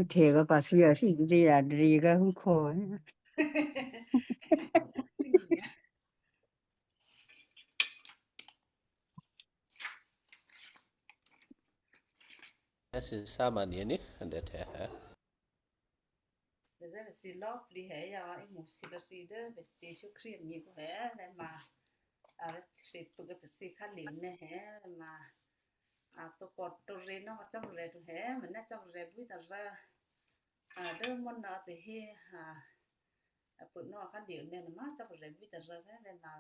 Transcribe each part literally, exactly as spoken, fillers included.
Htè vǎ pa sǐ así dǐ a dǐ ká húkhò̌. Èsì sá ma nyě̤ní, a dèhtè. Pè̤ thǐ lò̌꤮ plǐ hè̌ yǎ, imo sǐ lò̌ thǐ dố Byacè Jesǔ Krístu amwi̤ kǔ hè̌, lè̌ ma a thǐ pṳ̂ pè̤ thǐ khálye̤ nè̌ hè̌, ma a tǒkò tǒrě nò́ Cò́marya to hè̌, ma nè̌ Cò́marya bwí tarǎ a dố mò́ná tahe a a pṳ̂ nò́ khálye̤ nè̌ nuôma Cò́marya bwí tarǎ hè̌, lè̌ ma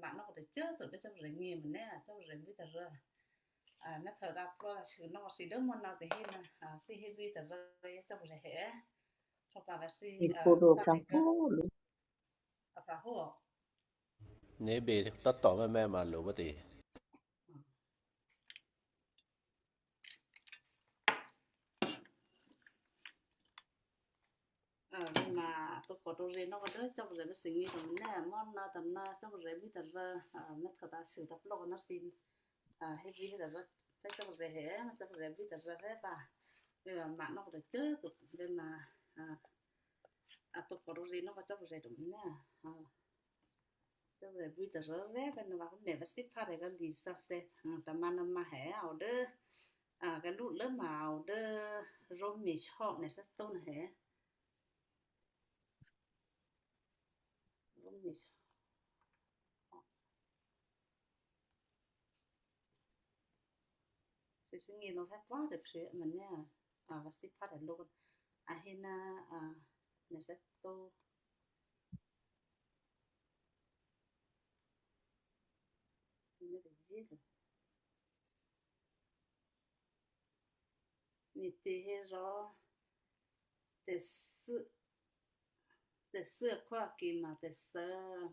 ma nò́ kò tacô꤮ to dố Cò́marya ngě ma nè̌ a Cò́marya bwí tarǎ. A mèthè dǎ plò́ shuô nò́ thǐ dố mò́ná tahe ná a thǐ hébwí tarǎ yě Cò́marya hè̌. Htò̌ pa vǎ thǐ a, Iphudu a, kampulu. A pra̤hó. Nè̌ bè tò́tò mè́mè́ ma lo bá tě. A, ma tǒkò tǒrě nò́ dố Cò́marya mèthènyě to nè̌ mò́ná tôná Cò́marya bwí tarǎ, a, mèthè dǎ shuô dǎ plò́ ná thǐ. A, hébwí hé tarǎ, phè̌ Cò́marya hè̌, Cò́marya bwí tarǎ phè̌ pǎ. Vè̌ ma nò́ kò tacô꤮ to, vè̌ ma, a, a tǒkò tǒrě nò́ Cò́marya to nè̌. A, Cò́marya bwí tarǎ rè́ pè́ nè̌ vǎ kǔ nè̌ vǎ thíphá rè́ ká lisǎsè̌, a, tômǎ nǎ ma hè̌ a o dố, a, kalú lốma a o dố Roma shyò́ nè̌ thè́tǒ nè̌ hè̌. Roma shyò́. Thǐ thímí nò̌ phè̌ pwá̤ tôphuố ma nè̌ a, a vǎ thíphá tè̤lǒ a hé ná, a, nè̌ thè́tǒ. Nè̌ tazí lo. Me̤těhérò tè̤thû́, tè̤thû́ akhwáke ma tè̤thû́,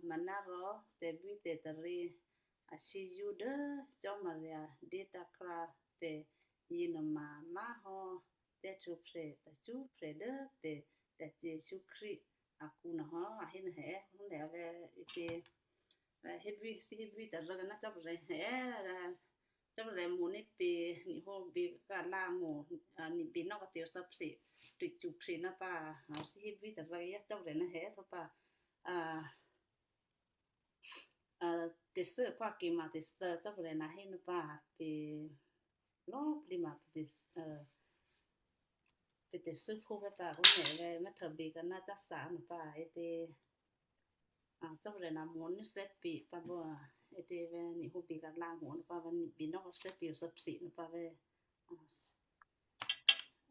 manárò tè̤bwítè̤taryě ashyězṳ́ dố Cò́marya dyétǎ̤krǎ pè̤ yěnuôma má̤hò́ tè̤htwǒprè̤ tacṳ́prè̤ dố pè̤ Byacè Jesǔ Krístu akǔ nuôhò́, a hé nuôhè, hé nuôhè, a vè̤ ǐtě, a hébwí, thǐ hébwí tarǎ ná Cò́marya hé, a, Cò́marya mo̤ní̤ pè̤, nihǒ běka̤lǎ ngó̤, a, nibě nò́ kòtè̤ thò́phyě, tacṳ́prè̤ ná pǎ, a, thǐ hébwí tarǎ yá Cò́marya ná hé thò́ pǎ, a, a, tè̤thû́ akhwáke ma tè̤thû́ Cò́marya ná hé nuô pǎ, pè̤ lò̌꤮ plǐ ma pè̤ tè̤, a, pè̤ tè̤thû́ phú phè̌ pǎ kǔ nè̌ vè̤ mèthè běka̤ ná cáthǎ nuô pǎ, ǐtě, a, Cò́marya ná mo̤ní̤ thè́pě̤ pǎ bò, a, ǐtě vè̤ nihǒ běka̤lǎ ngó̤ nuô pǎ vè̤ nibě nò́ kòtè̤ thò́phyě nuô pǎ vè̤, a,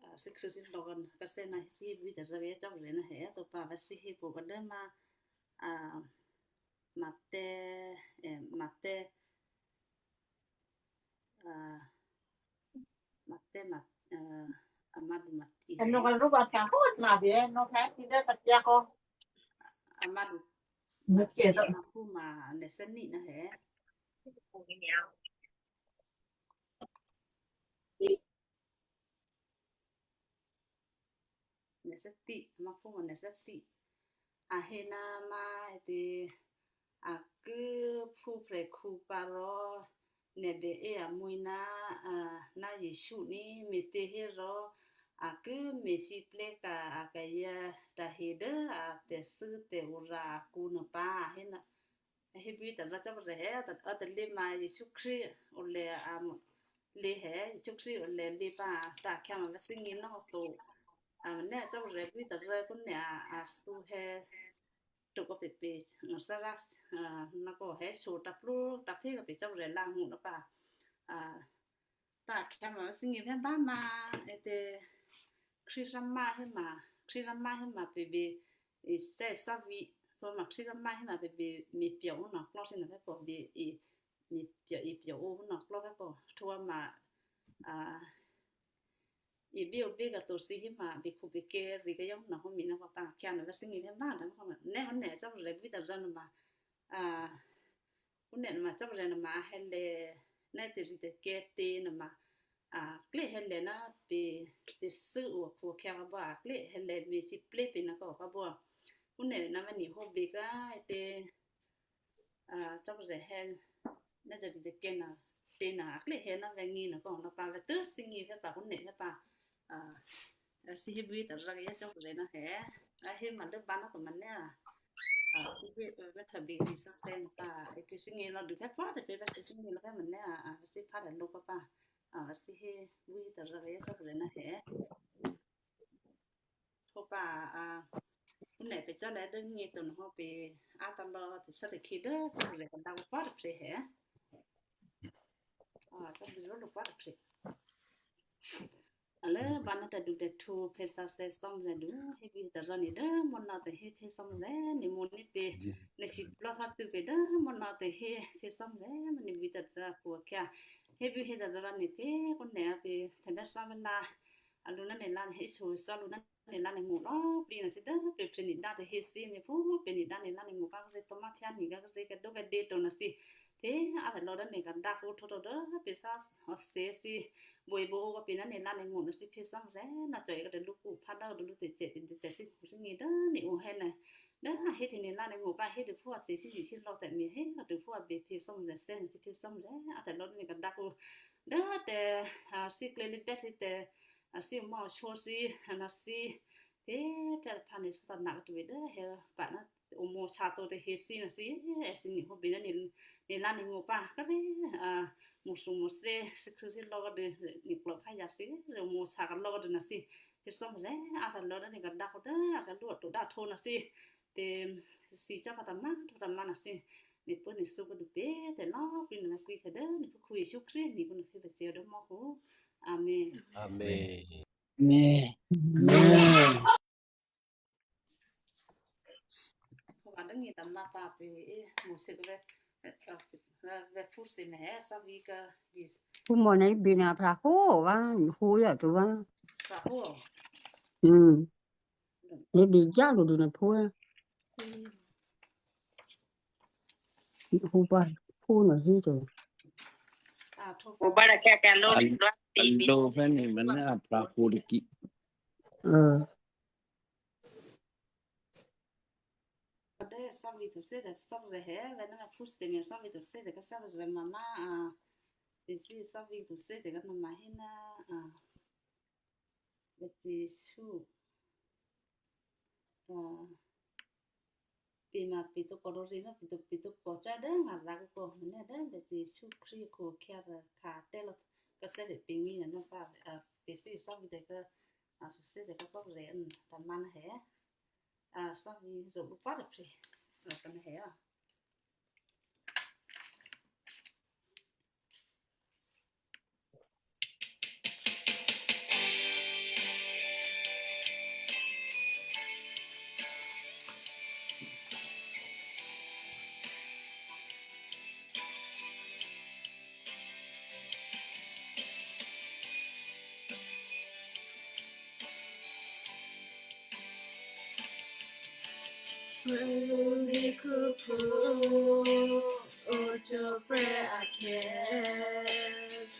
a, thǐ khuthǐ lò̌ kǎ, kǎthè̌ ná thǐ hébwí tarǎ yá Cò́marya ná hé thò́ pǎ vè̤ thǐ hé pwǒ̤ kǎ dố ma, a, Mathè, e, Mathè, a, Mathè, ma, a, a mǎdu Mathè. È, nò̌ kǎ rú ba tǎ hó nà bě, nò̌ phè̌ thǐ dố kǎ tyá kò. A mǎdu Mathè, Mathè tó. Maphú ma nè̌ thè́ní ná hé. Nè̌ thè́tí, a mǎphú ma nè̌ thè́tí. A hé ná má ètě, a ki phúprè̤khǔ pǎ rò nè̌ bè é amwǐ̤ ná, a, ná Jesǔ ní꤮, me̤těhérò a ki me̤lwóhteka̤ akayǎ tahe dố a tè̤thû́ tè̤ora akǔ nuô pǎ, a hé ná, a hébwí tará Cò́marya hé, a, a talě ma Jesǔ Krístu olě a, lě hé, Jesǔ Krístu olě lě pǎ, tǎ̤khyǎ ma vǎ thímí nò́ to. A, nè̌ Cò́marya bwí tará kǔ nè̌ a, a thǔ hé, tǒkò pèpè, a, Sarah, a, nò̌ kò hé so tǎplú tǎphí kò pè Cò́marya lǎngó̤ nuô pǎ. A, tǎ̤khyǎ ma vǎ thímí hé bá ma, ètě, Krístu má hé ma, Krístu má hé ma pè bě, e, sè thávǐ, thǒ ma Krístu má hé ma pè bě, me̤pyò̤ ó nò̌ klò́ thímí hé pò bě, e, me̤pyò̤, e pyò̤ ó nò̌ klò́ hé pò, htwǒ ma, a, e bě ó bě kǎ to thǐ hé ma, bě khǔ bě kè rǐ kayò́ nò̌ hó mi nò̌ kò tǎ̤khyǎ nè̌ vǎ thímí hé bá nè̌, nè̌ hó nè̌ Cò́marya bwí tará nuô ma, a, Kǔ nè̌ nuô ma Cò́marya nuô ma a hé lě, nè̌ tè̤ritè̤kyǎ tě nuô ma, a, klé hé lě ná pè tè̤thû́ o akhǔ akhya kha bò, a klé hé lě me̤lwóhteka̤ pè nò̌ kò kha bò. Kǔ nè̌ nuô ma nihǒ bě kǎ ètě, a, Cò́marya hé, nè̌ tè̤ritè̤kyǎ nò̌, tě nò̌, a klé hé ná vǎ ngí nò̌ kò, nò̌ pǎ vǎ tû́ thímí hé pǎ kǔ nè̌ hé pǎ, a, Thǐ hébwí tarǎ kayǎ cò́kayǎ ná hè. A hé màlốbǎ ná kò mò̤́nyá. A, thǐ hé, ë, vè̤htya běkri sǎsè̌ nè̤ pǎ. Ètò thǐ ngě lò̌ dû phè́ pwǎ tôprè̤, vè̤htya thǐ ngě lò̌ phè́ mò̤́nyá, a, vè̤thǐ phá tè̤lǒ pǎpǎ. A, vè̤thǐ hébwí tarǎ kayǎ cò́kayǎ ná hè. Htwǒ pǎ, a, phúnuô pè̤ cò́ lè̤́ dố nyěto nuô hò́ pè̤ á tǎ lò̌ tè̤shátakhí dố cò́kayǎ kadǎ pǎpǎ tôprè̤ hè. A, cò́kayǎ lǒ pǎpǎ tôprè̤. A lốbǎ ná tè̤du tè̤htǔ phè̌ sǎsè̌ Cò́marya du, hébwí tarǎ nè̤ dố mò́nò tôhé phè̌ Cò́marya, nè̤ mo̤ ní̤ pè̤, nè̤ siplò́ thò́htû̌ pè̤ dố mò́nò tôhé phè̌ Cò́marya, nè̤ bwí tarǎ akhu-akhyǎ, hébwí hé tarǎ nè̤ pè̤ kǒ nè̤ a pè̤ tè̤bè́ thò́bè́lǎ, a lǔ ná nè̤ lá nè̤ héso sò́ lǔ ná nè̤ lá nè̤ mo̤ lò̌꤮ plǐ nè̤ thǐ dố pè̤ phyě nè̤ dá tôhé thǐ nè̤ phú pè̤ nè̤ dá nè̤ lá nè̤ mo̤ pǎ kré̤ tǒ má phyá nè̤ gá kré̤ kadó kadě to nè̤ thǐ. Pè̤ a tè̤lò̌ dố nè̤ kadǎ kǒ htwǒ htwǒ dố pè̤ sá, a, thǐ thǐ. Buôebò́ ǒ pè̤ ná nè̤ lá nè̤ mo̤ nè̤ thǐ phè̌ Cò́marya, nè̤ cò̤ yě kadû lǔkhu phá dố kadû lǔ tè̤cè tè̤, tè̤, tè̤thítè̤ ngě dố nè̤ o hé nè̤. Dố a hé hte nè̤ lá nè̤ mo̤ pǎ hé dû phú a tè̤ thǐ thǐ lò̌ tè̤mè̤ hé kadû phú a bè phè̌ Cò́marya thè́ nè̤ thǐ phè̌ Cò́marya, a tè̤lò̌ dố nè̤ kadǎ kǒ. Dố tè̤, a, thǐklě lǐbè́ thǐ tè̤, a, thǐ mò̤́ shǒ thǐ, a, nè̤ thǐ. Pè̤, pè̤ phá nè̤ thǐ tôna kadû bè dố hé pǎ ná omo̤ sǎ to tôhé thǐ nè̤ thǐ, èthǐ nè̤ hǒ bè ná nè̤, nè̤ lá nè̤ mo̤ pǎ, kré̤, a, mo̤ shǒ mo̤ thǐ, thǐ khrû̌ thǐ lò̌ kadû, nè̤ klò̤ phá yǎ thǐ, rè omo̤ sǎ kalò̌ kadû nè̤ thǐ, phè̌ Cò́marya, a tè̤lò̌ dố nè̤ kadǎ kǒ dố, a kalú a to dá htwǒ nè̤ thǐ, pè̤ thǐ cò́ pǎ tǎ má, htwǒ tǎ má nè̤ thǐ, nè̤ pṳ̂́ nè̤ thǔ kadû pè̤ tè̤lò̌ plǐ nè̤ kwǐ thè́ dố nè̤ phú khǔ Jesǔ Krístu nè̤ kǒ nè̤ phè̌ pacè̤̌ dố mò́khu. Amen. Amen. Amen. Amen. Phú mò ní bina prahu vǎ, hú yá tu vǎ. Prahu. Hmm. Ní bi já lǔ dû nè̤ phú. Hú pǎ, phú nè̤ hí to. Alo fẹ́ ni mena prahu diki. Hmm. Dé sò́vi tu sè́ dé sò́vi hé, vè̤ nà phú sè́ mi sò́vi tu sè́ dé ká sò́vi mama, a, pè̤ sí sò́vi tu sè́ dé ká mama hé ná, a, vè̤ Jesǔ, a, pè̤ ma pè̤ tǒ kò rò rí ná pè̤ tǒ, pè̤ tǒ kò cá dố ngayǎ kǔ kò mò̤́nyá dố vè̤ Jesǔ Krístu kò khyá rà khǎ tè́ lò̌ ká sè́ vè̤ pè̤ ngí nè̤ nà pǎ, a, pè̤ sí sò́vi dé ká, a, sò́vi dé ká sò́vi, a, tǎ má ná hé. A, sò́vi rò lǔ pǎ tôprè̤. A, pǎ nè̤ hé a. Prè̤lu hekhuphú ohtwǒprè̤ akhè̌,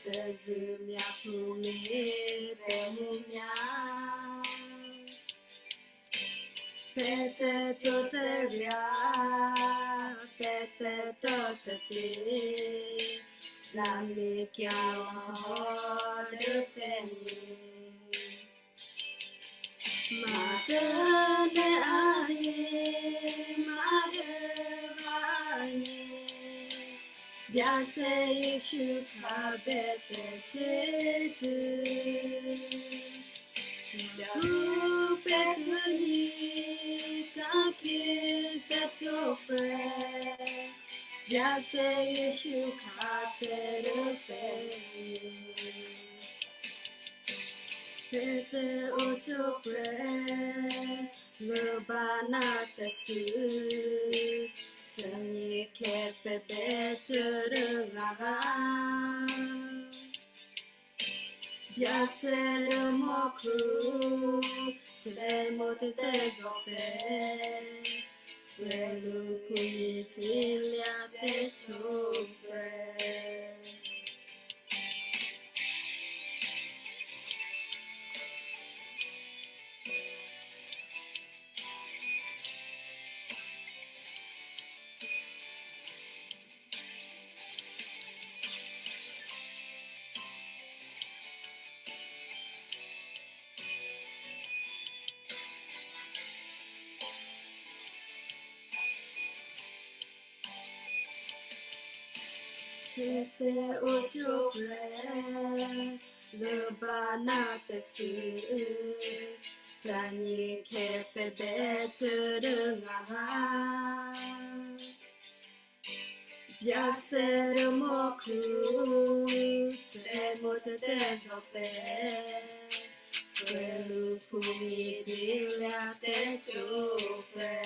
thè́zṳ̂́myáphú mi tè̤mǔmyá̤. Pè̤ tè̤tǒtè̤ryá, pè̤ tè̤tǒtè̤te̤, lamekyǎ lò̌ dố pè̤gně. Mǎ dố nè̤ agně, mǎ dố vǎgně, Byacè Jesǔ Krístu bè tè̤cě̤tṳ̂. Tè̤phú pè̤ ki ní ka̤khyě thè́htwǒprè̤, Byacè Jesǔ Krístu tè̤lǔphè̌. Pè̤ tè̤ohtwǒprè̤, lǔbǎ ná tè̤thû́, thè́gněkhè̌ pè̤ bè tuố̤dố ngayǎ. Byacè dố mò́khu, tè̤mo̤ tè̤tè̤zò̤ pè̤, prè̤lu phúyě tilyǎ tè̤htwǒprè̤. Èthè ohtwǒprè̤ lốbǎ ná tè̤thû́, tanyěkhè̌ pè̤ bè́htwǒ dố ngaha. Byacè dố mò́khu, tè̤mo̤ tè̤tè̤zò̤ pè̤, prè̤lu phúmǐ cílya̤ tè̤cwó̤prè̤.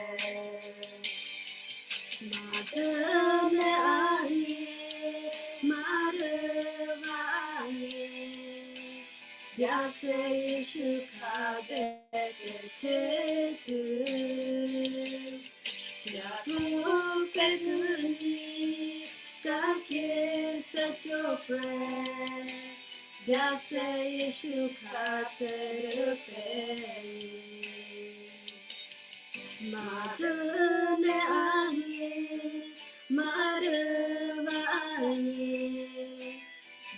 Mǎ tômè̌ agně, mǎ rû̌ vǎ agně, Byacè Jesǔ Krístu bè́ tè̤cè̌ tuô̌. Thyáphú pè̤ ki ní ka̤khyě thè́htwǒprè̤, Byacè Jesǔ Krístu dố pè̤gně. Mǎ tômè̌ agně, mǎ rû̌ vǎ agně,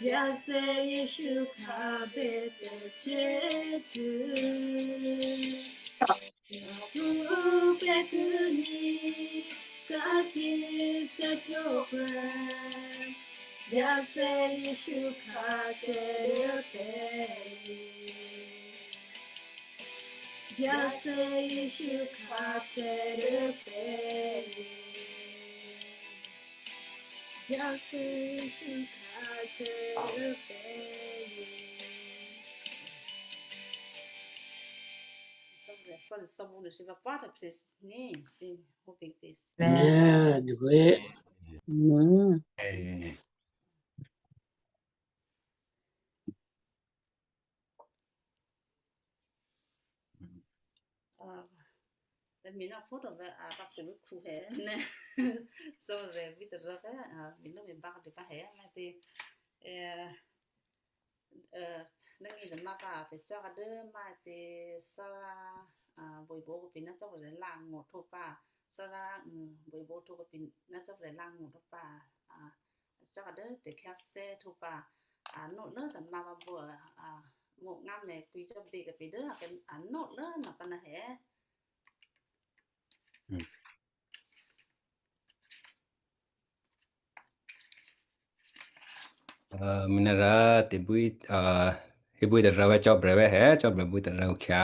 Byacè Jesǔ Krístu bè́ tè̤cè̌ tuô̌. Thyáphú pè̤ ki ní ka̤khyě thè́htwǒprè̤, Byacè Jesǔ Krístu dố pè̤gně. Byacè Jesǔ Krístu dố pè̤gně. Byacè Jesǔ Krístu dố pè̤gně. Pè̤ mi ná phú tôvè̤ a tǎkhu lǔkhu hè nè̤. Sǒrè̤ bwí tôrǎ vè̤ a mi ló mi bá dû pǎ hè nè̤ tě. Ná ngì dômá pǎ pè̤ cò́ dố má tě sá bwíbó kòpì ná cò́ pè̤ lá ngó̤ htwǒ pǎ. Sá bwíbó htwǒ kòpì ná cò́ pè̤ lá ngó̤ htwǒ pǎ. Cò́ dố tè̤khyáthè́ htwǒ pǎ. A nó lố tômǎ vǎ bǒ a, a, ngó̤ngá mè̤ kwǐ cò́ bě kòpì dố a kè-, a nó lố nò̌ pǎ nè̤ hè. Mǐnara tè̤bwí, hébwí tôrǎ vè̤ cò́brè̤ vè̤ hè, cò́brè̤ bwí tôrǎ okhyǎ,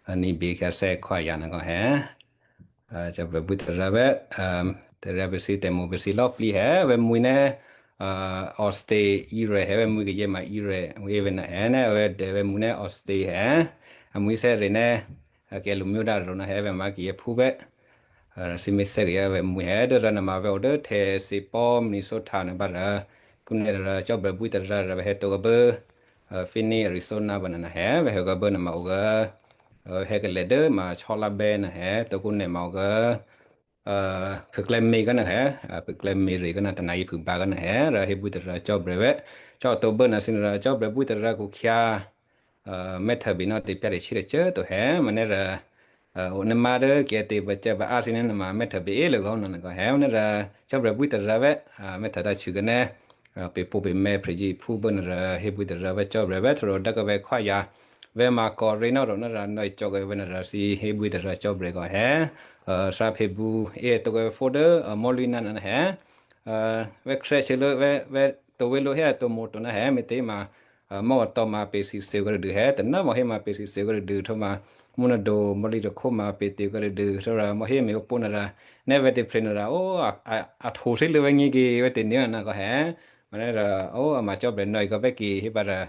a ní̤bě khyáthè́ khwáya nè̤ kò hè. Cò́brè̤ bwí tôrǎ vè̤, tôrǎ pè̤ thǐ tè̤mo̤ pè̤ thǐ lò̌plǐ hè, vè̤ mwi̤ nè̤, Australia hè, vè̤ mwi̤ kayě ma Israel, vè̤ nè̤ hè nè̤, vè̤ dè vè̤ mwi̤ nè̤ Australia hè, a mwi̤ sè̌ rè nè̤, a kè lǔmyó dǎ rò nè̤ hè vè̤ ma kayě phú vè̤. Thǐ mèsè̌ kayǎ vè̤ mwi̤ hè dố rǎ nè̤ ma vè̤ o dố htè̌ Saint Paul Minnesota nè̤ bǎ rǎ, kǔnè̌ rǎ cò́brè̤ bwí tôrǎ rǎ vè̤ hè tǒ kǎ bố, Phoenix Arizona bǎ nè̤ nè̤ hè, vè̤ hè kǎ bố nè̤ ma o kǎ, hè kalè̤ dố ma chò́lá bè́ nè̤ hè, tǒ kǔnè̌ ma o kǎ, phûklè̌ mě kǎ nè̤ hè, phûklè̌ mě rè kǎ nè̤ tônayě phû bǎ kǎ nè̤ hè, rǎ hébwí tôrǎ cò́brè̤ vè̤, cò́ tǒ bố nè̤ thǐ nè̤ rǎ cò́brè̤ bwí tôrǎ kò khyǎ, mè̤htè̌ bě nò́ tě pyá̤ tě chí tacô to hè, ma nè̤ rǎ, o nè̤ ma dố kayǎ tě pacè̌ ba á thǐ nè̤ nè̤ ma mè̤htè̌ bě é lè gò́ nè̤ nè̤ kò hè, nè̤ rǎ cò́brè̤ bwí tôrǎ vè̤, mè̤htè̌ tǎchû̌ kǎ nè̤, pè̤ pǒ pè̤ mè̤ phè̌ Jesǔ phú bố nè̤ rǎ hébwí tôrǎ vè̤ cò́brè̤ vè̤ tôrò dố kǎ vè̤ khwáya, vè̤ ma kò rě nò́ rò nè̤ rǎ nò̌ cò́ kǎ vè̤ nè̤ rǎ thǐ hébwí tôrǎ cò́brè̤ kò hè, sá phè̌ bǔ, é tǒ kǎ vè̤ phone dố, mò̤́lwí nè̤ nè̤ hè, vè̤ khrè̌ shyě lố vè̤, vè̤ tǒ vè̤ lǒ hè tǒ mǒ to nè̤ hè, me̤tě ma, mò̤́ tǒ ma pè̤ thǐ sěo kǎ dû hè, tôná mò̤́ hé ma pè̤ thǐ sěo kǎ dû, htwǒ ma, mǔnadǒ mò̤́lǐ tôkhó ma pè̤ tě kǎ dû, htwǒ rǎ mò̤́ hé me̤ opó nè̤ rǎ, nè̤ vè̤ tě phè̌ nè̤ rǎ, o, a, a, a htwǒ thí lû vè̤ ngí kè vè̤ tě nè̤ nè̤ kò hè, ma nè̤ rǎ, o, a ma cò́brè̤ nò̌ kǎ vè̤ kè hé pǎ rǎ,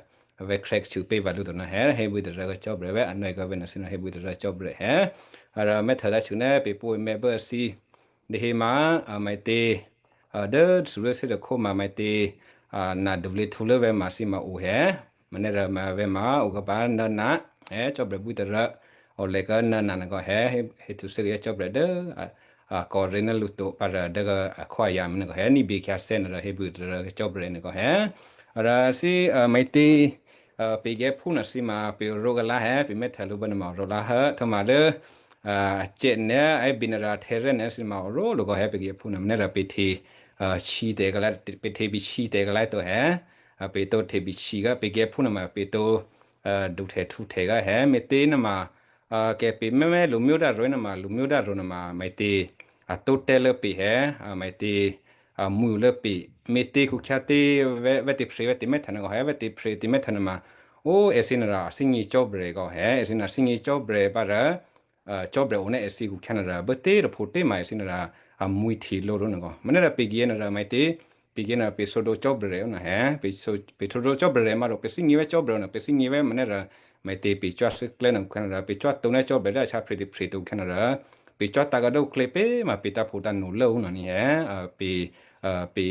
vè̤ khrè̌ chû̌ pè pǎ lǔ to nè̤ hè, hébwí tôrǎ kǎ cò́brè̤ vè̤, a nò̌ kǎ vè̤ nè̤ thǐ nè̤ hébwí tôrǎ cò́brè̤ hè, a rǎ mè̤htè̌ tǎchû̌ nè̤ pè̤ pǒ mè̤ bố a thǐ, dě hé ma, a, me̤tě, a, dố thulố sě tôkhó ma me̤tě, a, nè̤ dulě htwǒ lố vè̤ ma thǐ ma o hè, ma nè̤ rǎ ma vè̤ ma o kǎ pǎ nè̤ nè̤, hè, cò́brè̤ bwí tôrǎ, o lè kǎ nè̤ nè̤ nè̤ kò hè, hé, hé htwǒ sě kayǎ cò́brè̤ dố, a, a, kò rě nè̤ lǔ to pǎ rǎ dố kǎ, a, khwáya ma nè̤ kò hè, ní̤bě khyáthè́ nè̤ rǎ hébwí tôrǎ cò́brè̤ nè̤ kò hè, a rǎ thǐ, a, me̤tě, a, pè̤ gè́phú nè̤ thǐ ma pè̤ rǒ kǎ lá hè, pè̤ mè̤htè̌ lǔ bố nè̤ ma rǒ lá hè, htwǒ ma dố, a, a cè nè̤, a, bě nè̤ rǎ htè̌ rè́ nè̤ thǐ ma o rǒ lǔ kò hè, pè̤ gè́phú nè̤ ma nè̤ rǎ pè̤ htě, a, chǐ tè̤ kǎ lá, pè̤ htě bě chǐ tè̤ kǎ lá to hè, a, pè̤ tǒ htě bě chǐ kǎ, pè̤ gè́phú nè̤ ma pè̤ tǒ, a, dǔhtè̌ htǔhtè̌ kǎ hè, me̤tě nè̤ ma, a, kè pè̤ mè̤ mè̤ lǔmyó dǎ rǒ nè̤ ma, lǔmyó dǎ rǒ nè̤ ma, me̤tě, a, tǒ tè̤ lố pè̤ hè, a, me̤tě, amwi̤ lố pè, me̤tě khukhyǎtě, vè̤, vè̤ tè̤phyě vè̤ tè̤mè́htuô nè̤ kò hé, vè̤ tè̤phyě tè̤mè́htuô nè̤ ma, ó, èthǐ nè̤ rò a thè́gně cò́bè̌ kò hé, èthǐ nè̤ thè́gně cò́bè̌ pǎ rò, cò́bè̌ o ná èthǐ khukhyǎ nè̤ rò, bố tě rôphǒ tě ma èthǐ nè̤ rò, amwi̤ hte lǒ rò nè̤ kò. Manè́ rò pè kiyě nè̤ rò maitě, pè kiyě nè̤ rò pè sǒdǒ cò́bè̌ o nè̤ hé, pè sǒ, pè sǒdǒ cò́bè̌ ma rò pè thè́gně vè̤ cò́bè̌ o nè̤, pè thè́gně vè̤ manè́ rò, maitě pè cò́ thû́klè́ nè̤ khukhyǎ nè̤ rò, pè cò́ tǒ ná cò́bè̌ dố a shyáphyě tè̤phyě to khukhyǎ nè̤ rò, pè cò́ tǎ̤ kǒ dố klě pě ma pè tǎ̤phǒ tǎ̤no lố o nè̤ ní hé, a, pè, a, pè,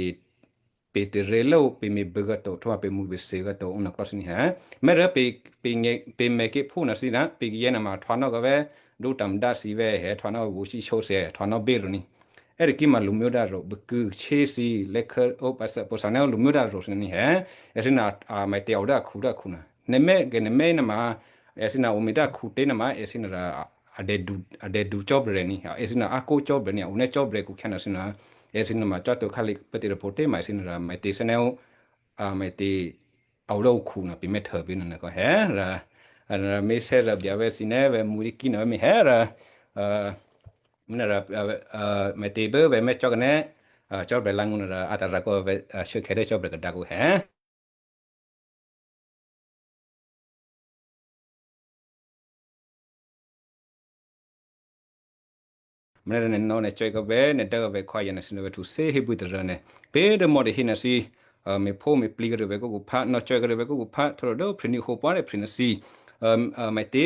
pè tè̤rě lố o, pè me̤bû̌ kǒ to, htwǒ ma pè mwi̤ pè thè́gně kǒ to, o nè̤ klò́ thǐ ní hé. Manè́ rò pè, pè ngè, pè mèkě phú nè̤ thǐ nè̤, pè kiyě nè̤ ma htwǒ nò́ kǒ vè̤, dǒ tǎ̤ mdá thǐ vè̤ hé, htwǒ nò́ vǒ shí shó thǐ, htwǒ nò́ běrô ní. È́ tôkí ma lǔmyódǎ rò, bǔkǔ, chè́ thǐ, lèkhè̌, ó, pǎ thè, pò thè nè̤ lǔmyódǎ rò thǐ ní hé. Èthǐ nè̤, a, maitě a o dố akhu dố akhu nè̤. Nè̤mè̤, kè nè̤mè̤ nè̤ ma, èthǐ nè̤ o me̤ dố akhu tě nè̤ ma, èthǐ nè̤ rò, a, a dèdu, a dèdu cò́bè̌ ní, èthǐ nè̤ a kǒ cò́bè̌ ní, a o nè́ cò́bè̌ khukhyǎ nè̤ thǐ nè̤, èthǐ nè̤ ma cò́ to khǎlè pǎ tě rôphǒ tě ma èthǐ nè̤ rò, maitě thè́ nè̤ o, a, maitě a o dố akhu nè̤ pè mè́htuô pě nè̤ nè̤ kò hé rò, a, nè̤ rò mè̤ thè́ rò byǎ vè̤ thǐ nè̤ vè̤ mwi̤ dố kí nè̤ vè̤ mwi̤ hé rò, a, nè̤ rò, a, a, maitě bố vè̤ mè̤ cò́ kè nè̤, a, cò́bè̌ lǎ ngó̤ nè̤ rò, a tǎ̤ rò kǒ vè̤, a, shuốkhè̌ dố cò́bè̌ kǒ dǎ kǒ hé. Manè́ rò nè̤ nò̌ nè̤ cò̌ kǒ vè̤, nè̤ dố kǒ vè̤ khwí yě nè̤ thǐ nè̤ vè̤ htuthè́ hé bwí tôrô nè̤. Pě dố mò̌ tahe nè̤ thǐ, a, me̤phó me̤plǐ kǒ vè̤ kǒ khuphá, nò̌ cò̌ kǒ vè̤ kǒ khuphá, htwǒ dố phè̌ ní hǒ pǎ rè phè̌ nè̤ thǐ, a, a, maitě,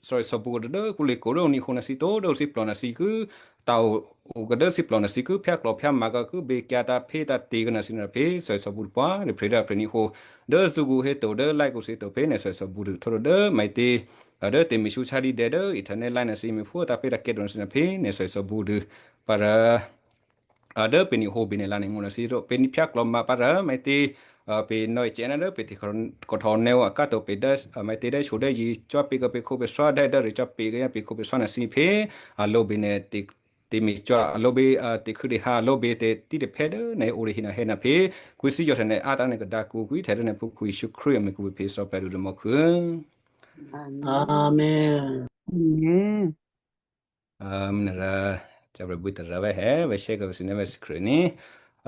sorry, sòbǔ kǒ dố kǔ lě kǒ rò ní hǒ nè̤ thǐ tó dố thǐ plò nè̤ thǐ kû̌, tǎ̤ o, o kǒ dố thǐ plò nè̤ thǐ kû̌ phyáklò̤ phyámǎ kǒ kû̌ bě kyǎ tǎ phí tǎ tě kǒ nè̤ thǐ nè̤ pě, sorry, sòbǔ pǎ rè phè̌ dố phè̌ ní hǒ, dố thǐ kǔ hé to, dố like kǔ thǐ to pě nè̤ sorry, sòbǔ dû htwǒ dố maitě, a, dố tè̤me̤sǔ chá dǐdè dố internet line nè̤ thǐ me̤phú tǎ pě tǎ kè to nè̤ thǐ nè̤ pě nè̤ sorry, sòbǔ dû. Pǎ rò, a, dố pè ní hǒ bě nè̤ lǎ nè̤ ngó̤ nè̤ thǐ rò, pě ní phyáklò̤ mǎ pǎ rò, maitě, a, pě nò̌ cè̌ ná dố pě tè̤khǒ, kǒ htò̌ nèo a ká to pě dố, a, maitě dố shǒ dố yě cò́ pě kǒ pě khǒ pě thò́ dố dố rû cò́ pě kǒ yá pě khǒ pě thò́ nè̤ thǐ pě, a, lǒ bě nè̤ tě, tě me̤ cò́, a, lǒ bě, a, tě khû̌ dě ha, lǒ bě tě tí tě phè̌ dố nè̤ o rè hi nè̤ hé nè̤ pě, kwǐ thǐ yǒ htè̌ nè̤ á tǎ nè̤ kǒ dǎ kǔ, kwǐ htè̌ dố nè̤ phú khǔ Yěsu Krístu a mè̤ kǔ pě phě sò̌ pǎ dû dố mò̌ khû̌. Amen. Amen. Amen. Amen rò, cò́bè̌ bwí tôrô vè̤ hé, vè̤ share kǒ vè̤ thǐ nè̤ vè̤ screen ní.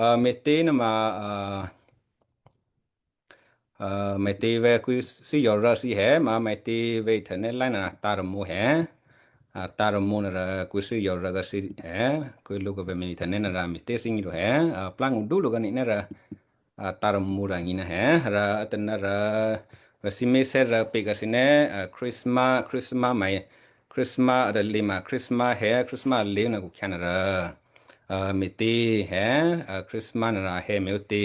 A, maitě nè̤ ma, a, a, maitě vè̤ kwǐ thǐ yǒ rò thǐ hé, ma maitě vè̤ internet line nè̤ tǎ̤ rmǒ hé. A, tǎ̤ rmǒ nè̤ rò kwǐ thǐ yǒ rò kǒ thǐ hé, kwǐ lǔ kǒ vè̤ mè̤ internet nè̤ rò maitě thǐ ngí rò hé. A, plá ngó̤ dú lǔ kǎ nè̤ nè̤ rò, a, tǎ̤ rmǒ rò ngí nè̤ hé, rò a tǎ nè̤ rò, vè̤ thǐ mèsè̌ rò pě kǒ thǐ nè̤, a, Christmas, Christmas ma, Christmas a tǎ lě ma, Christmas hé, Christmas lě nè̤ kǔ khyǎ nè̤ rò, a, maitě hé, a, Christmas nè̤ rò hé mè̤ ó tě,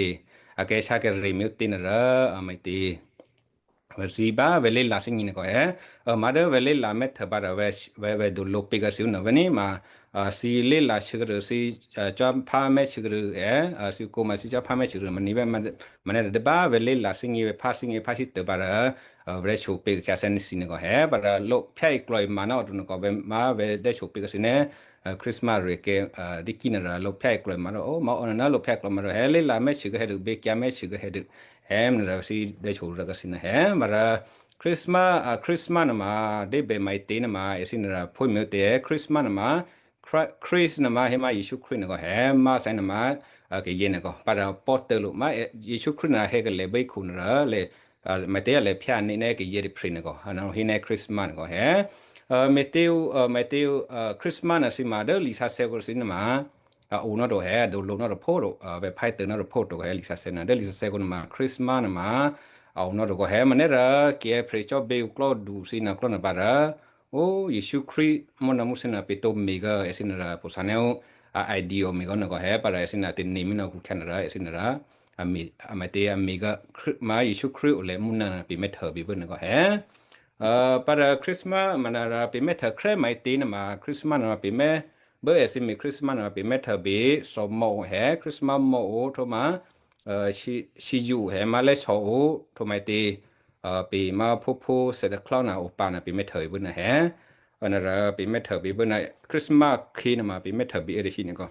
a kèshyá kè̌rè mè̤ ó tě nè̤ rò, a, maitě. Vè̤ thǐ bá vè̤ lé̤la̤ thíngí nè̤ kò hé. A, ma dố vè̤ lé̤la̤ mè̤́htuô pǎ rò vè̤, vè̤, vè̤ dǒ lǒ pě kǒ thǐ nè̤ vè̤ ní ma, a, thǐ lé̤la̤ shuô̌ kǒ rû thǐ, a, cò́ phá mè̤́ shuô̌ kǒ rû, a, a, thǐ kǒ ma thǐ cò́ phá mè̤́ shuô̌ kǒ rû, ma ní vè̤, ma, ma nè̤ dố bá vè̤ lé̤la̤ thíngí vè̤ phá thíngí phá thǐ tôpǎ rò, a, vè̤ dố shǒ pě kǒ khyǎ thè́ nè̤ thǐ nè̤ kò hé. Pǎ rò lǒ phyá iklò̤ ima ná o tǔ nè̤ kò vè̤ ma vè̤ dố shǒ pě kǒ thǐ nè̤, a, Christmas rè kè, a, dí kí nè̤ rò lǒ phyá iklò̤ ima rò, o, ma o nè̤ ná lǒ phyá iklò̤ ima rò hé lé̤la̤ mè̤́ shuô̌ kǒ hé dû, bě kyǎ mè̤́ shuô̌ kǒ hé dû. Hé, nè̤ rò thǐ dố shǒ rô kǒ thǐ nè̤ hé, ma rò Christmas, a, Christmas nè̤ ma, dố bè maitě nè̤ ma, èthǐ nè̤ rò phǒ mè̤ ó tě, Christmas nè̤ ma, Chri-, Christ nè̤ ma, hé ma Yěsu Krístu nè̤ kò hé, ma thè́ nè̤ ma, a, kèyě nè̤ kò, pǎ rò pò́ tô̌ lǒ ma, e, Yěsu Krístu nè̤ hé kǒ lè bố í khǔ nè̤ rò, lè, a, maitě a lè phyá nè̤ nè̤ kèyě tôprè̤ nè̤ kò, a, nè̤ hé nè̤ Christmas nè̤ kò hé, a, maitě, a, maitě, a, Christmas nè̤ thǐ ma dố lisǎsè̌ kǒ thǐ nè̤ ma, a, o nò́ rò hé, a dǒ lǒ nò́ rò phǒ rò, a, vè̤ phá tô̌ nò́ rò phǒ to kò hé lisǎsè̌ nè̤, dố lisǎsè̌ kǒ nè̤ ma Christmas nè̤ ma, a o nò́ rò kò hé, ma nè̤ rò kèyě phè̌ cò́ bě u klò́ du thǐ nè̤ klò́ nè̤ pǎ rò, o, Yěsu Krístu, mò́ nè̤ mú thǐ nè̤ pě tǒ mè̤ kǒ, èthǐ nè̤ rò, pò thǐ nè̤ ó, a, idea o mè̤ kǒ nè̤ kò hé, pǎ rò èthǐ nè̤ tě nè̤ mí nò́ kǔ khyǎ nè̤ rò, èthǐ nè̤ rò, a mè̤, a maitě a mè̤ kǒ, Chri-, ma Yěsu Krístu o lè mú nè̤ nè̤ pě mè̤́htuô bě bố nè̤ kò hé. A, pǎ rò Christmas ma nè̤ rò pě mè̤́htuô khrè́ maitě nè̤ ma Christmas nè̤ ma pě mè̤́, bố èthǐ mè̤ Christmas nè̤ ma pě mè̤́htuô bě, sòmò̤ o hé, Christmas mò̤ o, htwǒ ma, a, shi, shiyuh hé ma lè̌sò̌ o, htwǒ maitě, a, pě ma phúphú Santa Claus nè̤ o pǎ nè̤ pě mè̤́htuô bě bố nè̤ hé. A nè̤ rò pě mè̤́htuô bě bố nè̤ Christmas khe nè̤ ma pě mè̤́htuô bě e rì hi nè̤ kò.